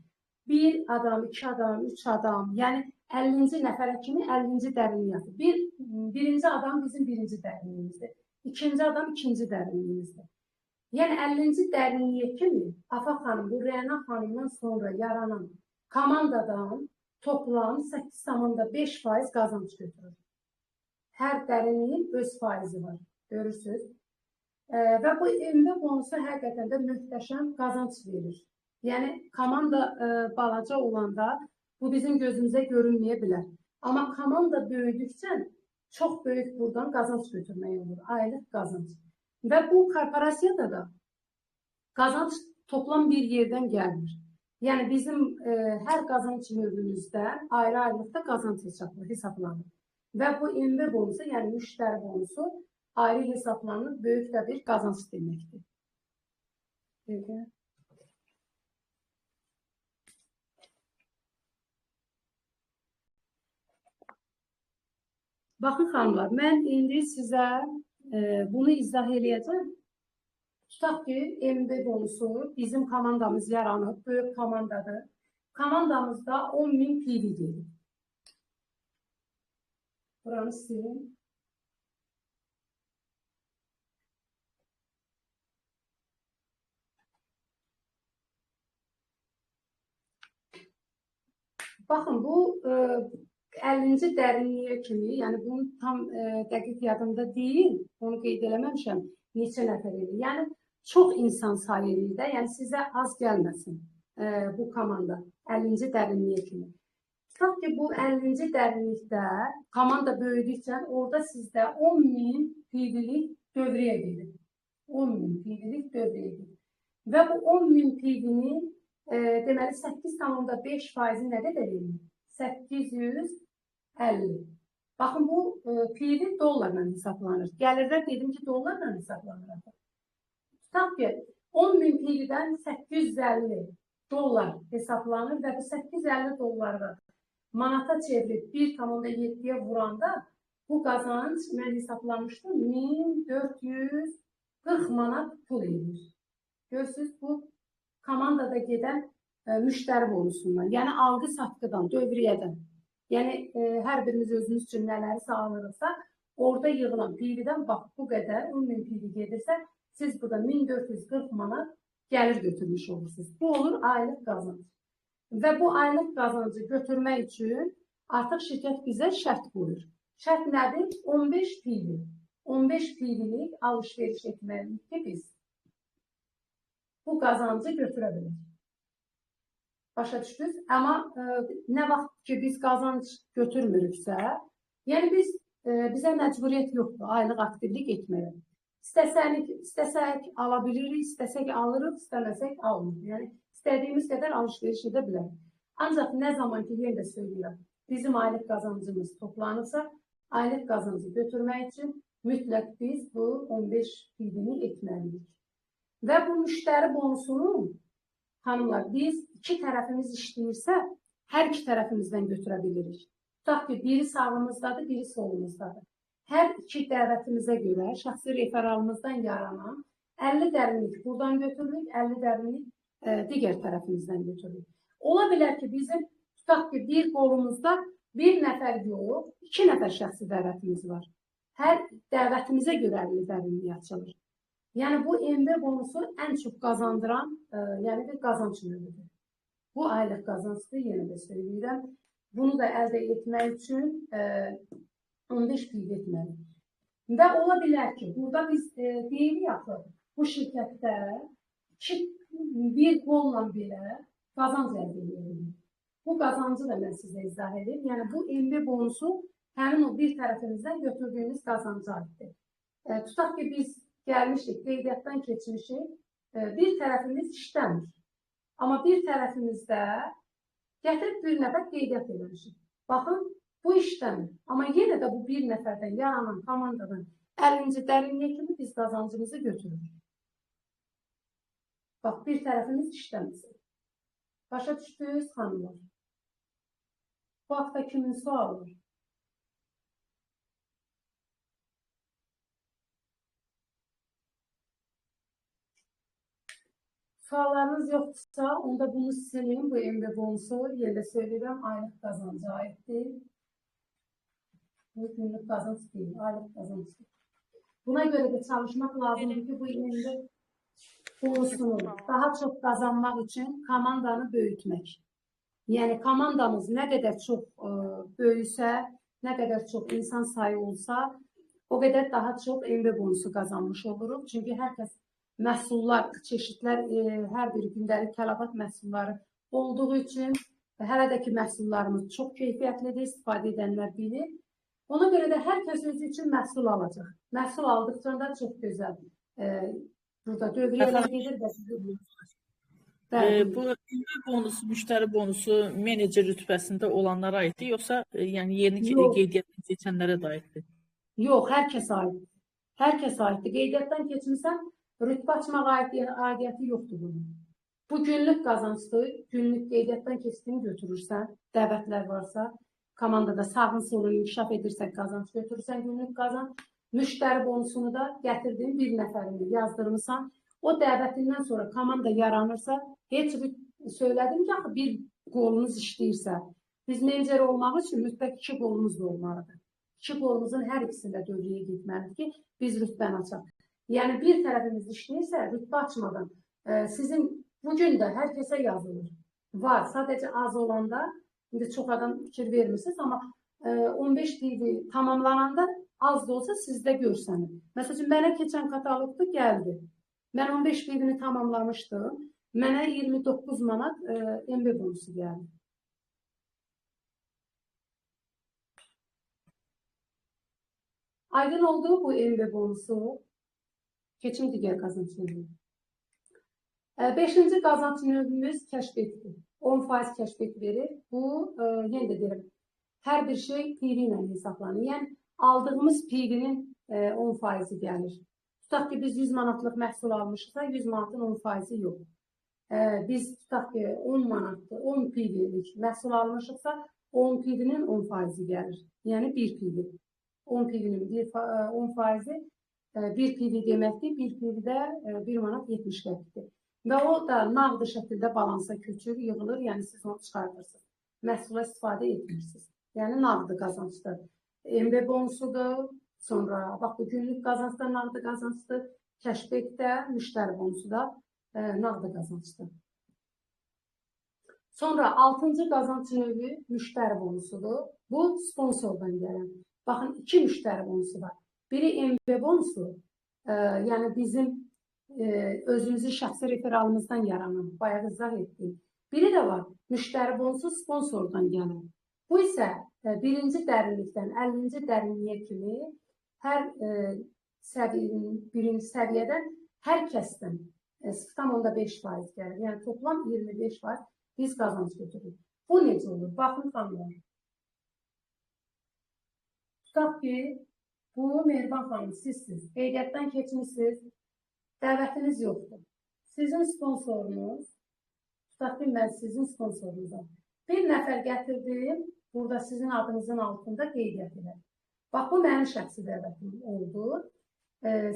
Bir adam, iki adam, üç adam, yəni 50-ci nəfərə kimi 50-ci dərinlik atır. Birinci adam bizim birinci dərinliyimizdir. İkinci adam ikinci dərinliyimizdir. Yəni 50-ci dərinliyə kimi Afaq xanım, bu Rəna xanımdan sonra yaranan komandadan toplam 8,5% qazanc götürür. Hər dərinliyin öz faizi var, görürsünüz. Və bu MB bonusu həqiqətən də möhtəşəm qazanc verir. Yəni komanda balaca olanda bu bizim gözümüzə görünməyə bilər. Amma komanda böyüdükcə çox böyük buradan qazanc götürmək olur, aylıq qazanc. Və bu korporasiyada da qazanc toplam bir yerdən gəlmir. Yəni bizim hər qazanc növümüzdə ayrı-ayrılıqda qazanc hesablanır. Və bu MB bonusu, yəni müştəri bonusu ayrı hesablanır, böyük də bir qazanc deməkdir. Belə. Baxın xanımlar, mən indi sizə bunu izah eləyəcəm. Tutaq ki, MB bonusu bizim komandamız yaranıb, böyük komandadır. Komandamızda 10.000 PV gedir. Buranı silin. Baxın, bu 50-ci dərinliyə kimi, yəni bunun tam dəqiq yadımda deyil, onu qeyd eləməmişəm, neçə nəfər eləyir. Yəni, çox insan sayı eləyir də, yəni sizə az gəlməsin bu komanda 50-ci dərinliyə kimi. Tutaq ki, bu 50-ci dərinlikdə komanda böyüdükcə orada sizdə 10.000 PV-lik dövrəyə gedir. 10.000 PV-lik dövrəyə gedir. Və bu 10.000 PV-nin deməli 8,5%-i nə qədər eləyir? 850. Baxın, bu PV dollarla hesablanır. Gəlirlər dedim ki, dollarla hesablanır. Tutaq ki, 10.000 PV-dən 850 dollar hesablanır və bu 850 dolları manata çevirib 1,7-yə vuranda bu qazanc mən hesablamışdım 1440 manat pul eləyir. Görürsünüz, bu komandada gedən müştəri bonusundan, yəni alqı-satqıdan, dövriyyədən. Yəni, hər birimiz özümüz üçün nələrisə alırıqsa, Orada yığılan PV-dən bax bu qədər 10.000 PV gedirsə, siz burada 1440 manat gəlir götürmüş olursunuz. Bu olur aylıq qazanc. Və bu aylıq qazancı götürmək üçün artıq şirkət bizə şərt qoyur. Şərt nədir? 15 PV. 15 PV-lik alış-veriş etməliyik ki, biz bu qazancı götürə bilərik. Başa düşdünüz? Amma nə vaxt ki, biz qazanc götürmürüksə, yəni bizə məcburiyyət yoxdur aylıq aktivlik etməyə. İstəsək ala bilirik, istəsək alırıq, istəməsək almırıq. Yəni, istədiyimiz qədər alış-veriş edə bilərik. Ancaq nə zaman ki, yenə də söyləyirəm, bizim aylıq qazancımız toplanırsa, aylıq qazancı götürmək üçün mütləq biz bu 15 PV-ni etməliyik. Və bu müştəri bonusunun, hanımlar, biz iki tərəfimiz işləyirsə, hər iki tərəfimizdən götürə bilirik. Tutaq ki, biri sağımızdadır, biri solumuzdadır. Hər iki dəvətimizə görə şəxsi referalımızdan yaranan 50 dərinlik buradan götürürük, 50 dərinlik digər tərəfimizdən götürürük. Ola bilər ki, bizim tutaq ki, bir qolumuzda bir nəfər yox, iki nəfər şəxsi dəvətimiz var. Hər dəvətimizə görə 50 dərinlik açılır. Yəni, bu MB bonusu ən çox qazandıran, yəni bir qazanc növüdür. Bu aylıq qazancdır, yenə də söyləyirəm. Bunu da əldə etmək üçün 15 PV etməli. Və ola bilər ki, burada biz deyirik axı, bu şirkətdə bir qolla belə qazanc əldə edirik. Bu qazancı da mən sizə izah edeyim. Yəni, bu MB bonusu həmin o bir tərəfimizdən götürdüyümüz qazanca aiddir. Tutaq ki, biz gəlmişik, qeydiyyatdan keçmişik, bir tərəfimiz işləmir. Amma bir tərəfimizdə gətirib bir nəfər qeydiyyat eləmişik. Baxın, bu işləmir. Amma yenə də bu bir nəfərdən yaranan komandadan 50-ci dərinliyə kimi biz qazancımızı götürürük. Bax, bir tərəfimiz işləməsin. Başa düşdünüz, xanımlar? Bu haqda kimin sualı var? Suallarınız yoxdursa, onda bunu silin. Bu MB bonusu, yenə də söyləyirəm, aylıq qazanca aiddir. Bu günlük qazanc deyil, aylıq qazancdır. Buna görə də çalışmaq lazımdır ki, bu MB bonusunu daha çox qazanmaq üçün komandanı böyütmək. Yəni, komandamız nə qədər çox böyüsə, nə qədər çox insan sayı olsa, o qədər daha çox MB bonusu qazanmış oluruq. Çünki hər kəs məhsullar, çeşidlər, hər bir gündəlik tələbat məhsulları olduğu üçün hələ də ki, məhsullarımız çox keyfiyyətlidir, istifadə edənlər bilir. Ona görə də hər kəs özü üçün məhsul alacaq. Məhsul aldıqca da çox gözəl burada dövriyyələr gedir və sizi... Bu MB bonusu, müştəri bonusu menecer rütbəsində olanlara aiddir, yoxsa yəni yeni qeydiyyatdan keçənlərə də aiddir? Yox, hər kəs aiddir. Hər kəs aiddir. Qeydiyyatdan keçmisən, rütbə açmaq aidiyyəti yoxdur bunun. Bu günlük qazancdır. Günlük qeydiyyatdan keçdiyini götürürsən, dəvətlər varsa, komandada sağın solun inkişaf edirsən, qazanc götürürsən, günlük qazanc. Müştəri bonusunu da gətirdiyin bir nəfərini yazdırmısan. O dəvətindən sonra komanda yaranırsa, heç bir söylədim ki, axı bir qolunuz işləyirsə, biz menecer olmaq üçün mütləq iki qolumuz da olmalıdır. İki qolumuzun hər ikisində dövrəyə getməlidir ki, biz rütbəni açaq. Yəni, bir tərəfimiz işləyirsə, rütbə açmadan sizin bugün də hər kəsə yazılır. Var, sadəcə az olanda, indi çox adam fikir vermirsiniz, amma 15 PV tamamlananda az da olsa sizdə görsənir. Məsəl üçün, mənə keçən kataloqda gəldi. Mən 15 PV-ni tamamlamışdım. Mənə 29 manat MB bonusu gəldi. Aydın oldu bu MB bonusu. Keçim digər qazanc növünə. Beşinci qazanc növümüz cashbackdir. 10% cashback verir. Bu, yenə də deyirəm, hər bir şey PV ilə hesablanır. Yəni, aldığımız PV-nin 10%-i gəlir. Tutaq ki, biz 100 manatlıq məhsul almışıqsa, 100 manatın 10%-i yox. Biz tutaq ki, 10 manatlı, 10 PV-lik məhsul almışıqsa, 10 PV-nin 10%-i gəlir. Yəni, 1 PV. 10 PV-nin 10%-i 1 PV deməkdir. 1 PV-də 1 manat 70 qəpikdir. Və o da nağdı şəkildə balansa köçür, yığılır. Yəni, siz onu çıxardırsınız. Məhsula istifadə etmirsiniz. Yəni, nağdı qazancdır. MB bonusudur, Sonra bax bu günlük qazanc da nağdı qazancdır, cashback də, müştəri bonusu da nağdı qazancdır. Sonra 6-cı qazanc növü müştəri bonusudur. Bu sponsordan gələn. Baxın, 2 müştəri bonusu var. Biri MB bonusu, yəni bizim özümüzün şəxsi referalımızdan yaranan, bayaq izah etdik. Biri də var, müştəri bonusu sponsordan gələn. Bu isə birinci dərinlikdən 50-ci dərinliyə kimi hər birinci səviyyədən hər kəsdən 0,5% gəlir. Yəni toplam 25% biz qazanc götürürük. Bu necə olur? Baxın xanımlar. Tutaq ki, bu Mehriban xanım sizsiniz. Qeydiyyatdan keçmişsiniz, dəvətiniz yoxdur. Sizin sponsorunuz, tutaq ki, mən sizin sponsorunuzam. Bir nəfər gətirdim, burada sizin adınızın altında qeydiyyat edər. Bax, bu mənim şəxsi dəvətim oldu.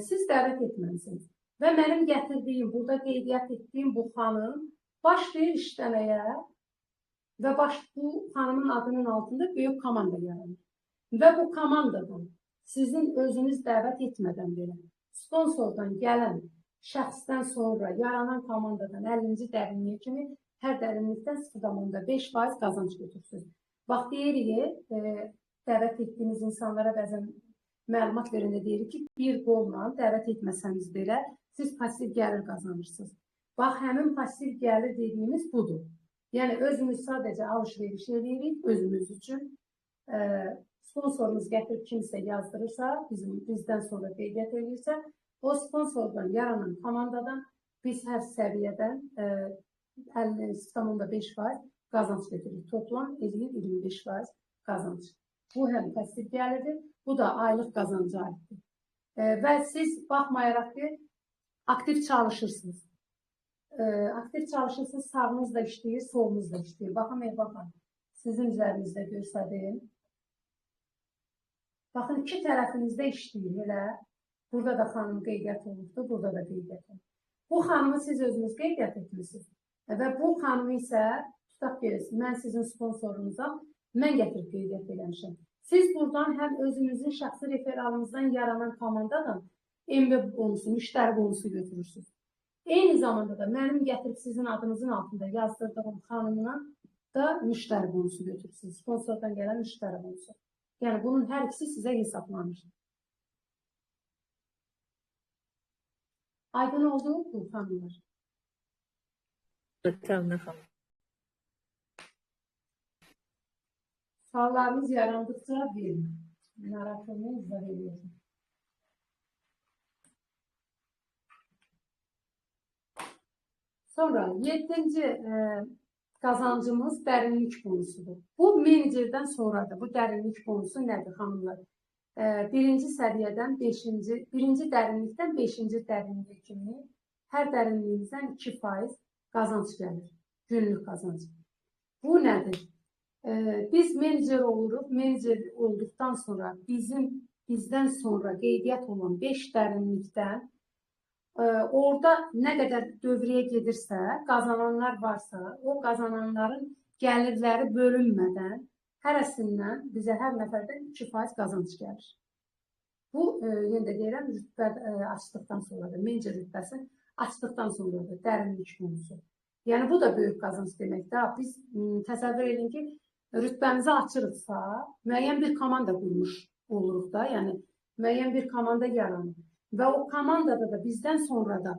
Siz dəvət etməmisiniz. Və mənim gətirdiyim, burada qeydiyyat etdiyim bu xanım başlayır işləməyə və bu xanımın adının altında böyük komanda yaranır. Və bu komandadan sizin özünüz dəvət etmədən belə sponsordan gələn şəxsdən sonra yaranan komandadan 50-ci dərinliyə kimi hər dərinlikdən 0,5% qazanc götürsünüz. Bax, deyirik, dəvət etdiyimiz insanlara bəzən məlumat verəndə deyirik ki, bir qolla dəvət etməsəniz belə siz pasiv gəlir qazanırsınız. Bax, həmin pasiv gəlir dediyimiz budur. Yəni, özümüz sadəcə alış-veriş eləyirik özümüz üçün. Sponsorumuz gətirib kimsə yazdırırsa, bizdən sonra qeydiyyat eləyirsə, o sponsordan yaranan komandadan biz hər səviyyədən 0,5% qazanc götürürük. Toplam eləyir 25% qazanc. Bu həm pasiv gəlirdir, bu da aylıq qazanca aiddir. Və siz baxmayaraq ki, aktiv çalışırsınız. Aktiv çalışırsınız, sağınız da işləyir, solunuz da işləyir. Baxın, baxın, sizin üzərinizdə göstərim. Baxın, iki tərəfinizdə işləyir elə. Burada da xanım qeydiyyat olubdur, burada da qeydiyyat olub. Bu xanımı siz özünüz qeydiyyat etmişsiniz. Və bu xanımı isə, tutaq ki, mən sizin sponsorunuzam, mən gətirib qeydiyyat eləmişəm. Siz buradan həm özünüzün şəxsi referalınızdan yaranan komandadan MB bonusu, müştəri bonusu götürürsünüz. Eyni zamanda da mənim gətirib sizin adınızın altında yazdırdığım xanımla da müştəri bonusu götürürsünüz. Sponsordan gələn müştəri bonusu. Yəni, bunun hər ikisi sizə hesablanır. Aydın oldu bu xanımlar? Təminə xanım. Suallarınız yarandıkça verin. Narahat olmayın, izah ediyorum. Sonra 7-ci qazancımız dərinlik bonusudur. Bu menecerdən sonradır. Bu dərinlik bonusu nədir xanımlar? Birinci səviyyədən beşinci, birinci dərinlikdən beşinci dərinliyə kimi hər dərinliyimizdən 2% qazanc gəlir. Günlük qazanc. Bu nədir? Biz menecer oluruq. Menecer olduqdan sonra bizdən sonra qeydiyyat olan 5 dərinlikdən orada nə qədər dövrəyə gedirsə, qazananlar varsa, o qazananların gəlirləri bölünmədən hərəsindən bizə hər nəfərdən 2% qazanc gəlir. Bu, yenə də deyirəm, rütbə açdıqdan sonradır, menecer rütbəsi açdıqdan sonradır, dərinlik bonusu. Yəni, bu da böyük qazanc deməkdir. Biz təsəvvür edin ki, rütbəmizi açırıqsa, müəyyən bir komanda qurmuş oluruq da, yəni müəyyən bir komanda yaranır. Və o komandada da bizdən sonra da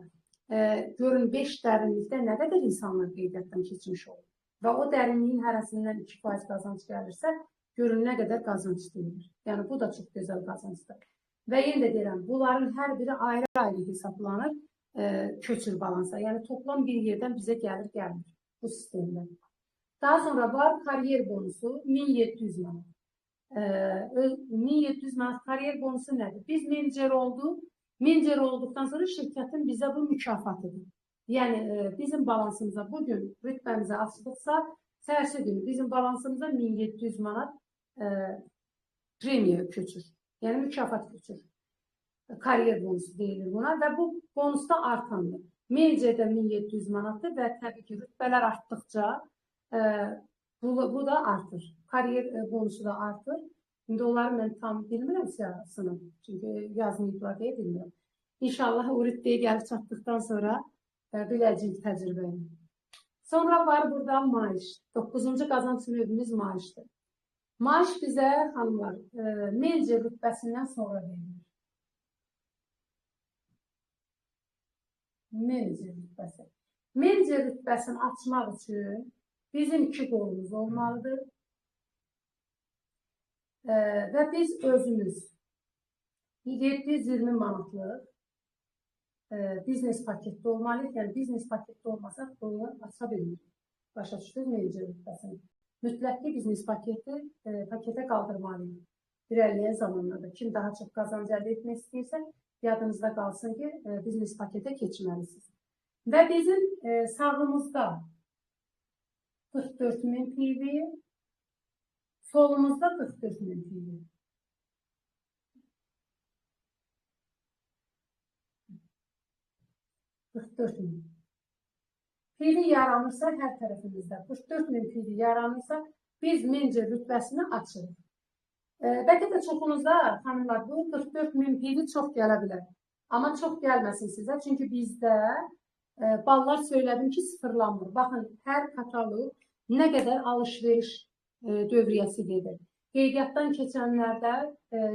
görün 5 dərinlikdə nə qədər insanlar qeydiyyatdan keçmiş olur. Və o dərinliyin hərəsindən 2% qazanc gəlirsə, görün nə qədər qazanc deyilir. Yəni, bu da çox gözəl qazancdır. Və yenə də deyirəm, bunların hər biri ayrı-ayrı hesablanır, köçür balansa. Yəni, toplam bir yerdən bizə gəlir, gəlmir bu sistemdə. Daha sonra var kariyer bonusu 1700 manat. 1700 manat kariyer bonusu nədir? Biz menecer olduq. Menecer olduqdan sonra şirkətin bizə bu mükafatıdır. Yəni, bizim balansımıza bugün rütbəmizə açdıqsa, səhərsi günü bizim balansımıza 1700 manat premiya köçür. Yəni, mükafat köçür. Kariyer bonusu deyilir buna və bu bonus da artandır. Menecerdə 1700 manatdır və təbii ki, rütbələr artdıqca bu da artır. Kariyer bonusu da artır. İndi onları mən tam bilmirəm siyahısını. Çünki yazmayıblar deyə bilmirəm. İnşallah o rütbəyə gəlib çatdıqdan sonra biləcəyik təcrübəni. Sonra var burada maaş. 9-cu qazanc növümüz maaşdır. Maaş bizə, xanımlar, menecer rütbəsindən sonra verilir. Menecer rütbəsi. Menecer rütbəsini açmaq üçün bizim 2 qolumuz olmalıdır. Və biz özümüz 720 manatlıq biznes paketdə olmalıyıq. Yəni, biznes paketdə olmasaq bunu aça bilmirik. Başa düşdünüz menecer rütbəsini. Mütləq ki, biznes paketə qaldırmalıyıq. İrəliyən zamanlarda kim daha çox qazanc əldə etmək istəyirsə, yadınızda qalsın ki, biznes paketə keçməlisiniz. Və bizim sağımızda 44.000 PV, solumuzda 44.000 PV. ...44.000. PV yaranırsa hər tərəfimizdə, 44.000 PV yaranırsa, biz menecer rütbəsini açırıq. Bəlkə də çoxunuzda, xanımlar, bu 44.000 PV çox gələ bilər. Amma çox gəlməsin sizə, çünki bizdə ballar söylədim ki, sıfırlanmır. Baxın, hər kataloq nə qədər alış-veriş dövriyyəsi gedir. Qeydiyyatdan keçənlərdə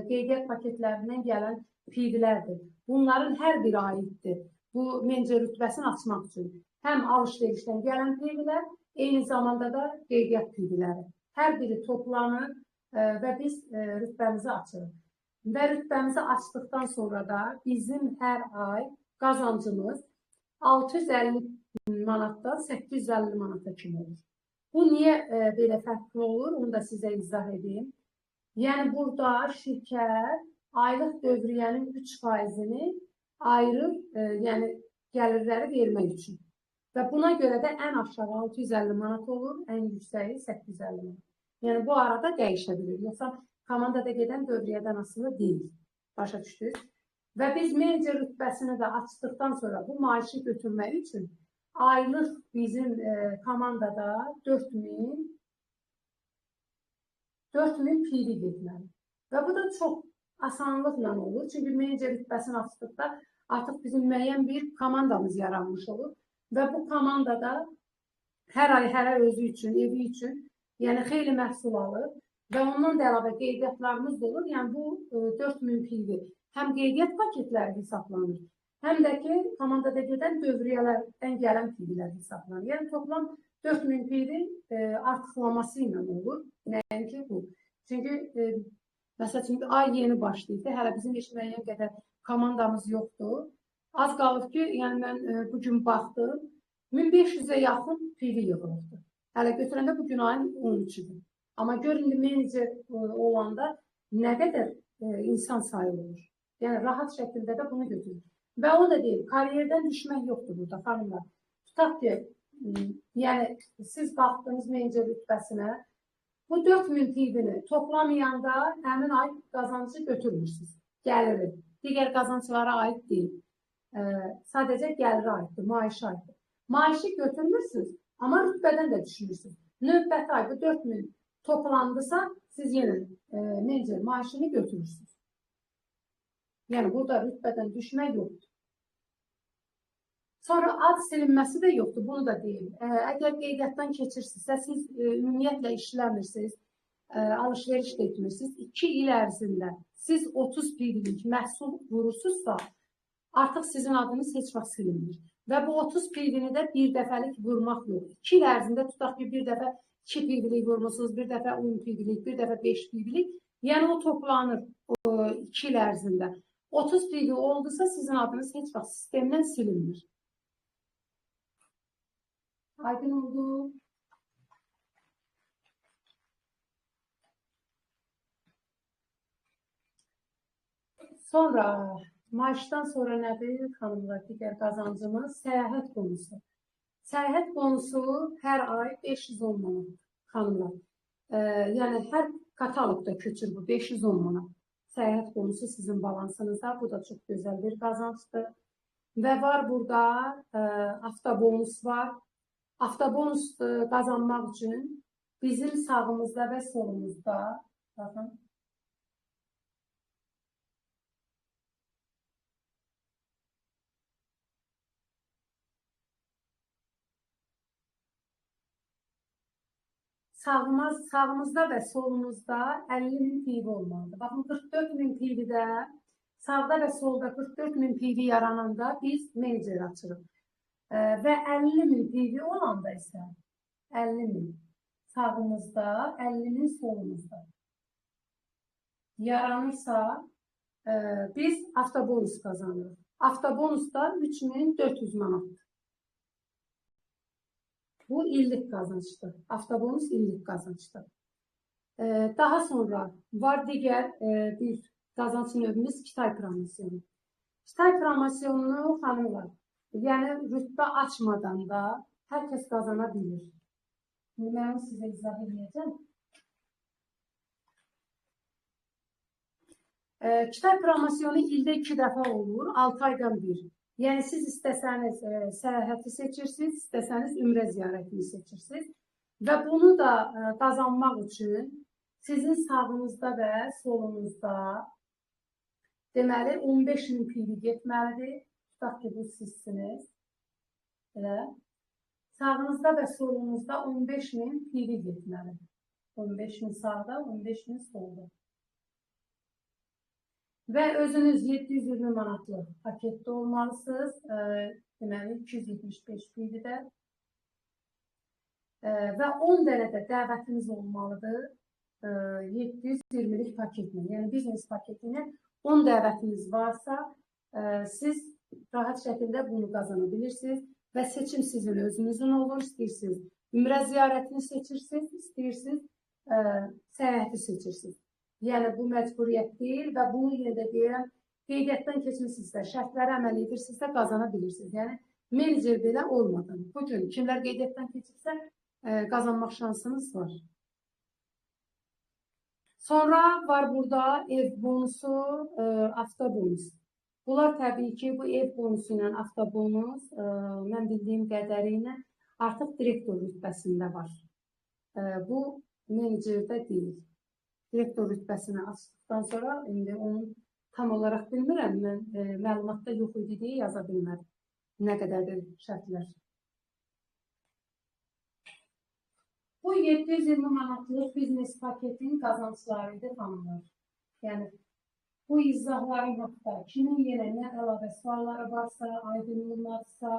qeydiyyat paketlərindən gələn PV-lərdir. Bunların hər biri aiddir. Bu menecer rütbəsini açmaq üçün. Həm alış-verişdən gələn PV-lər, eyni zamanda da qeydiyyat PV-ləri. Hər biri toplanır və biz rütbəmizi açırıq. Və rütbəmizi açdıqdan sonra da bizim hər ay qazancımız 650 manatdan 850 manata kimi olur. Bu niyə belə fərqli olur? Onu da sizə izah edeyim. Yəni, burada şirkət aylıq dövriyyənin 3%-ni ayırır, yəni gəlirləri vermək üçün. Və buna görə də ən aşağı 650 manat olur, ən yüksəyi 850 manat. Yəni, bu arada dəyişə bilir. Yoxsa komandada gedən dövriyyədən asılı deyil. Başa düşdünüz? Və biz menecer rütbəsini də açdıqdan sonra bu maaşı götürmək üçün aylıq bizim komandada 4.000 PV getməli. Və bu da çox asanlıqla olur. Çünki menecer rütbəsini açdıqda artıq bizim müəyyən bir komandamız yaranmış olur. Və bu komandada hər ay hərə özü üçün, evi üçün, yəni xeyli məhsul alır və ondan da əlavə qeydiyyatlarımız da olur. Yəni bu 4.000 PV həm qeydiyyat paketləri hesablanır, həm də ki, komandada gedən dövriyyələrdən gələn PV-lər hesablanır. Yəni toplam 4.000 PV artıqlaması ilə olur. Nəinki bu. Çünki məsəl üçün, ay yeni başlayırdı. Hələ bizim heç müəyyən qədər komandamız yoxdur. Az qalıb ki, yəni mən bugün baxdım, 1500-ə yaxın PV yığılıbdır. Hələ götürəndə bugün ayın 13-üdür. Amma gör, indi menecer olanda nə qədər insan sayı olur. Yəni, rahat şəkildə də bunu götürür. Və o da deyil, kariyerdən düşmək yoxdur burada, xanımlar. Tutaq ki, yəni siz baxdınız menecer rütbəsinə, bu 4.000 PV-ni toplamayanda həmin ay qazancı götürmürsünüz, gəliri. Digər qazanclara aid deyil. Sadəcə gəlirə aiddir, maaşa aiddir. Maaşı götürmürsünüz, amma rütbədən də düşmürsünüz. Növbəti ay bu 4.000 toplandısa, siz yenə menecer maaşını götürürsünüz. Yəni, burada rütbədən düşmək yoxdur. Sonra ad silinməsi də yoxdur, bunu da deyim. Əgər qeydiyyatdan keçirsinizsə, siz ümumiyyətlə işləmirsiniz, alış-veriş də etmirsiniz. 2 il ərzində siz 30 PV-lik məhsul vurursunuzsa, artıq sizin adınız heç vaxt silinmir. Və bu 30 PV-ni də bir dəfəlik vurmaq yox. 2 il ərzində tutaq ki, bir dəfə 2 PV-lik vurmusunuz, bir dəfə 10 PV-lik, bir dəfə 5 PV-lik. Yəni, o toplanır 2 il ərzində. 30 PV oldusa, sizin adınız heç vaxt sistemdən silinmir. Aydın oldu. Sonra, maaşdan sonra nədir, xanımlar, digər qazancımız? Səyahət bonusu. Səyahət bonusu hər ay 510 manat, xanımlar. Yəni, hər kataloqda köçür bu 510 manat. Səyahət bonusu sizin balansınızda. Bu da çox gözəl bir qazancdır. Və var burada avtobonus var. Avtobonus qazanmaq üçün bizim sağımızda və solumuzda, baxın, Sağımızda və solumuzda 50 min PV olmalıdır. Baxın, 44 min PV-də sağda və solda 44 min PV yarananda biz menecer açırıq. Və 50 min PV olanda isə 50 min sağımızda, 50 min solumuzda yaranırsa biz avtobonus qazanırıq. Avtobonus da 3400 manatdır. Bu illik qazancdır. Avtobonus illik qazancdır. Daha sonra var digər bir qazanc növümüz Kitay promosyonu. Kitay promosyonunu xanımlar, yəni rütbə açmadan da hər kəs qazana bilir. Mən sizə izah edəcəm. Kitay promosyonu ildə 2 dəfə olur, 6 aydan bir. Yəni siz istəsəniz səyahəti seçirsiniz, istəsəniz ümrə ziyarətini seçirsiniz. Və bunu da qazanmaq üçün sizin sağınızda və solunuzda deməli 15 min PV getməlidir. Tutaq ki, bu sizsiniz. Elə. Sağınızda və solunuzda 15 min PV getməlidir. 15 min sağda, 15 min solda. Və özünüz 720 manatlıq paketdə olmalısınız. Deməli, 275 PV-də. Və 10 dənə də dəvətiniz olmalıdır 720-lik paketlə. Yəni, biznes paketi ilə 10 dəvətiniz varsa, siz rahat şəkildə bunu qazana bilirsiniz. Və seçim sizin özünüzün olur. İstəyirsiniz ümrə ziyarətini seçirsiniz, istəyirsiniz səyahəti seçirsiniz. Yəni, bu məcburiyyət deyil və bunu yenə də deyirəm, qeydiyyatdan keçmisinizsə, şərtlərə əməl edirsinizsə, qazana bilirsiniz. Yəni, menecer belə olmadan. Bugün kimlər qeydiyyatdan keçibsə, qazanmaq şansınız var. Sonra var burada ev bonusu, avtobonus. Bunlar təbii ki, bu ev bonusu ilə avtobonus, mən bildiyim qədəri ilə artıq direktor rütbəsində var. Bu, menecerdə deyil. Direktor rütbəsini açdıqdan sonra, indi onu tam olaraq bilmirəm, mən məlumatda yox idi deyə yaza bilmədim. Nə qədərdir şərtlər. Bu 720 manatlıq biznes paketin qazancları idi xanımlar. Yəni, bu izahların haqqında kimin yenə nə əlavə sualları varsa, aydın olmadısa,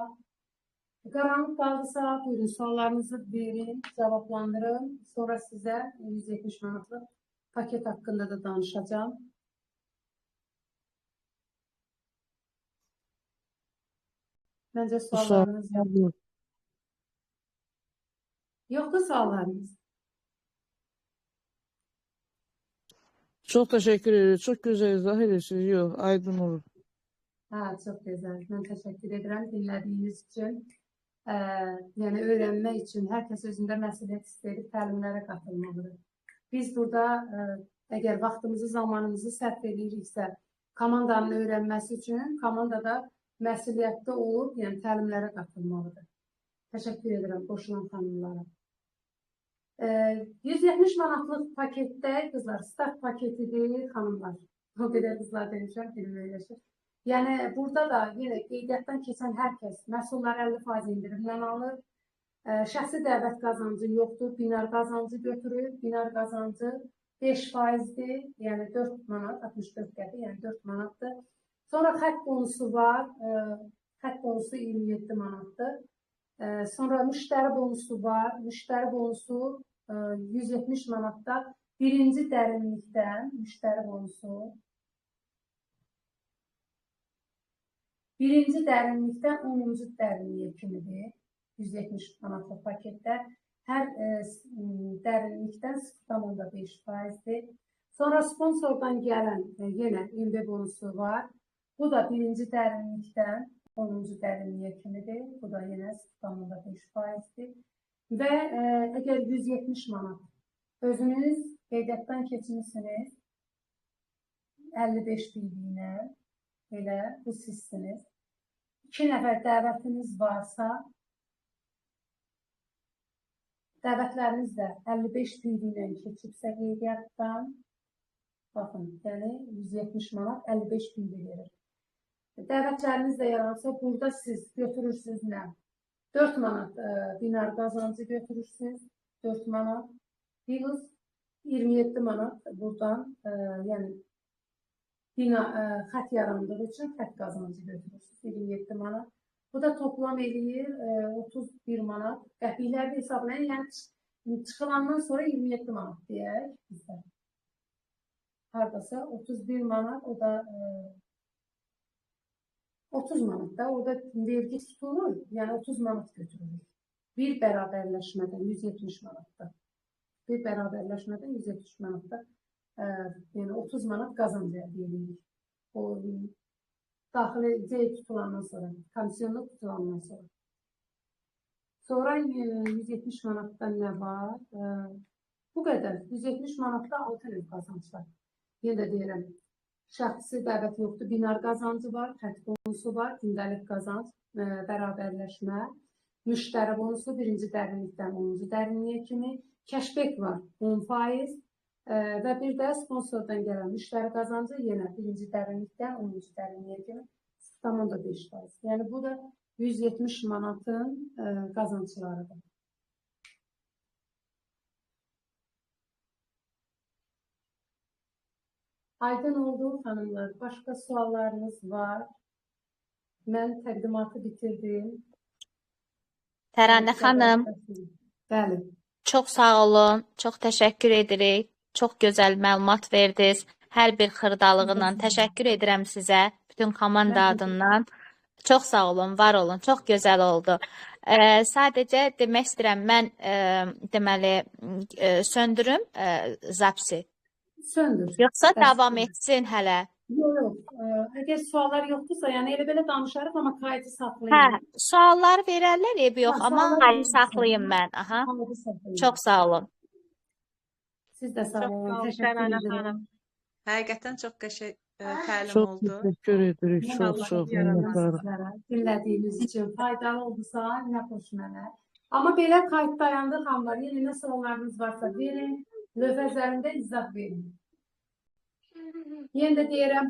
qaranlıq qaldısa, buyurun suallarınızı verin, cavablandırın. Sonra sizə 170 manatlıq paket haqqında da danışacağım. Məncə suallarınız yoxdur. Yoxdur suallarınız. Çox təşəkkür edirik. Çox gözəl izah edirsiniz. Yox, aydın olur. Hə, çox gözəl. Mən təşəkkür edirəm dinlədiyiniz üçün. Yəni, öyrənmək üçün hər kəs özündə məsuliyyət hiss edib təlimlərə qatılmalıdır. Biz burada əgər vaxtımızı, zamanımızı sərf ediriksə, komandanın öyrənməsi üçün komandada məsuliyyətli olub, yəni təlimlərə qatılmalıdır. Təşəkkür edirəm qoşulan xanımlara. 170 manatlıq paketdə, qızlar, start paketidir, xanımlar. O qədər qızlar demişəm, dilim öyrəşir. Yəni, burada da yenə qeydiyyatdan keçən hər kəs məhsulları 50% indirimlə alır. Şəxsi dəvət qazancı yoxdur, binar qazancı götürür. Binar qazancı 5%-dir, yəni 4 manat, 64 qəpik, yəni 4 manatdır. Sonra xətt bonusu var, xətt bonusu 27 manatdır. Sonra müştəri bonusu var, müştəri bonusu 170 manatda birinci dərinlikdən müştəri bonusu. Birinci dərinlikdən 10-cu dərinliyə kimidir. 170 manatlıq paketdə hər dərinlikdən 0,5%-dir. Sonra sponsordan gələn yenə MB bonusu var. Bu da birinci dərinlikdən 10-cu dərinliyə kimidir. Bu da yenə 0,5%-dir. Və əgər 170 manat özünüz qeydiyyatdan keçmişsiniz 55 PV ilə, elə bu sizsiniz. 2 nəfər dəvətiniz varsa, dəvətləriniz də 55 PV ilə keçibsə qeydiyyatdan, baxın, yəni 170 manat 55 PV verir. Dəvətləriniz də yaransa, burada siz götürürsünüz nə? 4 manat binar qazancı götürürsünüz, 4 manat. Plus 27 manat buradan, yəni bina xətt yarandığı üçün xətt qazancı götürürsünüz. 27 manat. Bu da toplam eləyir 31 manat. Qəpikləri də hesablayın. Yəni çıxılandan sonra 27 manat deyək bizdə. Hardasa 31 manat, o da 30 manat da orada vergi tutulur. Yəni 30 manat götürülür. Bir bərabərləşmədən 170 manatda. Bir bərabərləşmədən 170 manatda, yəni 30 manat qazanc əldə edirik. O daxili C tutulandan sonra, komisyonlu tutulandan sonra. Sonra 170 manatda nə var? Bu qədər. 170 manatda 6 növ qazanc var. Yenə də deyirəm, şəxsi dəvət yoxdur. Binar qazancı var, xətt bonusu var, gündəlik qazanc, bərabərləşmə, müştəri bonusu birinci dərinlikdən 10-cu dərinliyə kimi, cashback var 10% və bir də sponsordan gələn müştəri qazancı yenə birinci dərinlikdən 10-cu dərinliyə kimi 0,5%. Yəni bu da 170 manatın qazanclarıdır. Aydın oldu xanımlar. Başqa suallarınız var? Mən təqdimatı bitirdim. Təranə xanım, Bəli. çox sağ olun. Çox təşəkkür edirik. Çox gözəl məlumat verdiniz. Hər bir xırdalığından təşəkkür edirəm sizə. Bütün komanda adından. Çox sağ olun, var olun. Çox gözəl oldu. Sadəcə demək istəyirəm, mən deməli söndürüm zapsi. Söndür. Yoxsa Bəs. davam etsin hələ? Yox, yox. Əgər suallar yoxdursa, yəni elə belə danışarıq, amma kaydı Hə, saxlayın. sualları verərlər, eybi yox, Hə, amma suallar kaydı verirsə, saxlayım mən. Aha. Kaydı saxlayın. Çox sağ olun. Siz də sağ Çox olun. sağ olun Təşəkkür Təranə edirəm. xanım. Həqiqətən çox qəşəng təlim Çox oldu. təşəkkür edirik. Mən Çox Allah çox yaranlar. minnətdarıq. Sizlərə dinlədiyiniz üçün faydalı oldusa, nə xoş mənə. Amma belə kayıt dayandı xanımlar. Yenə nə suallarınız varsa verin, lövhə üzərində izah verin. Yenə də deyirəm,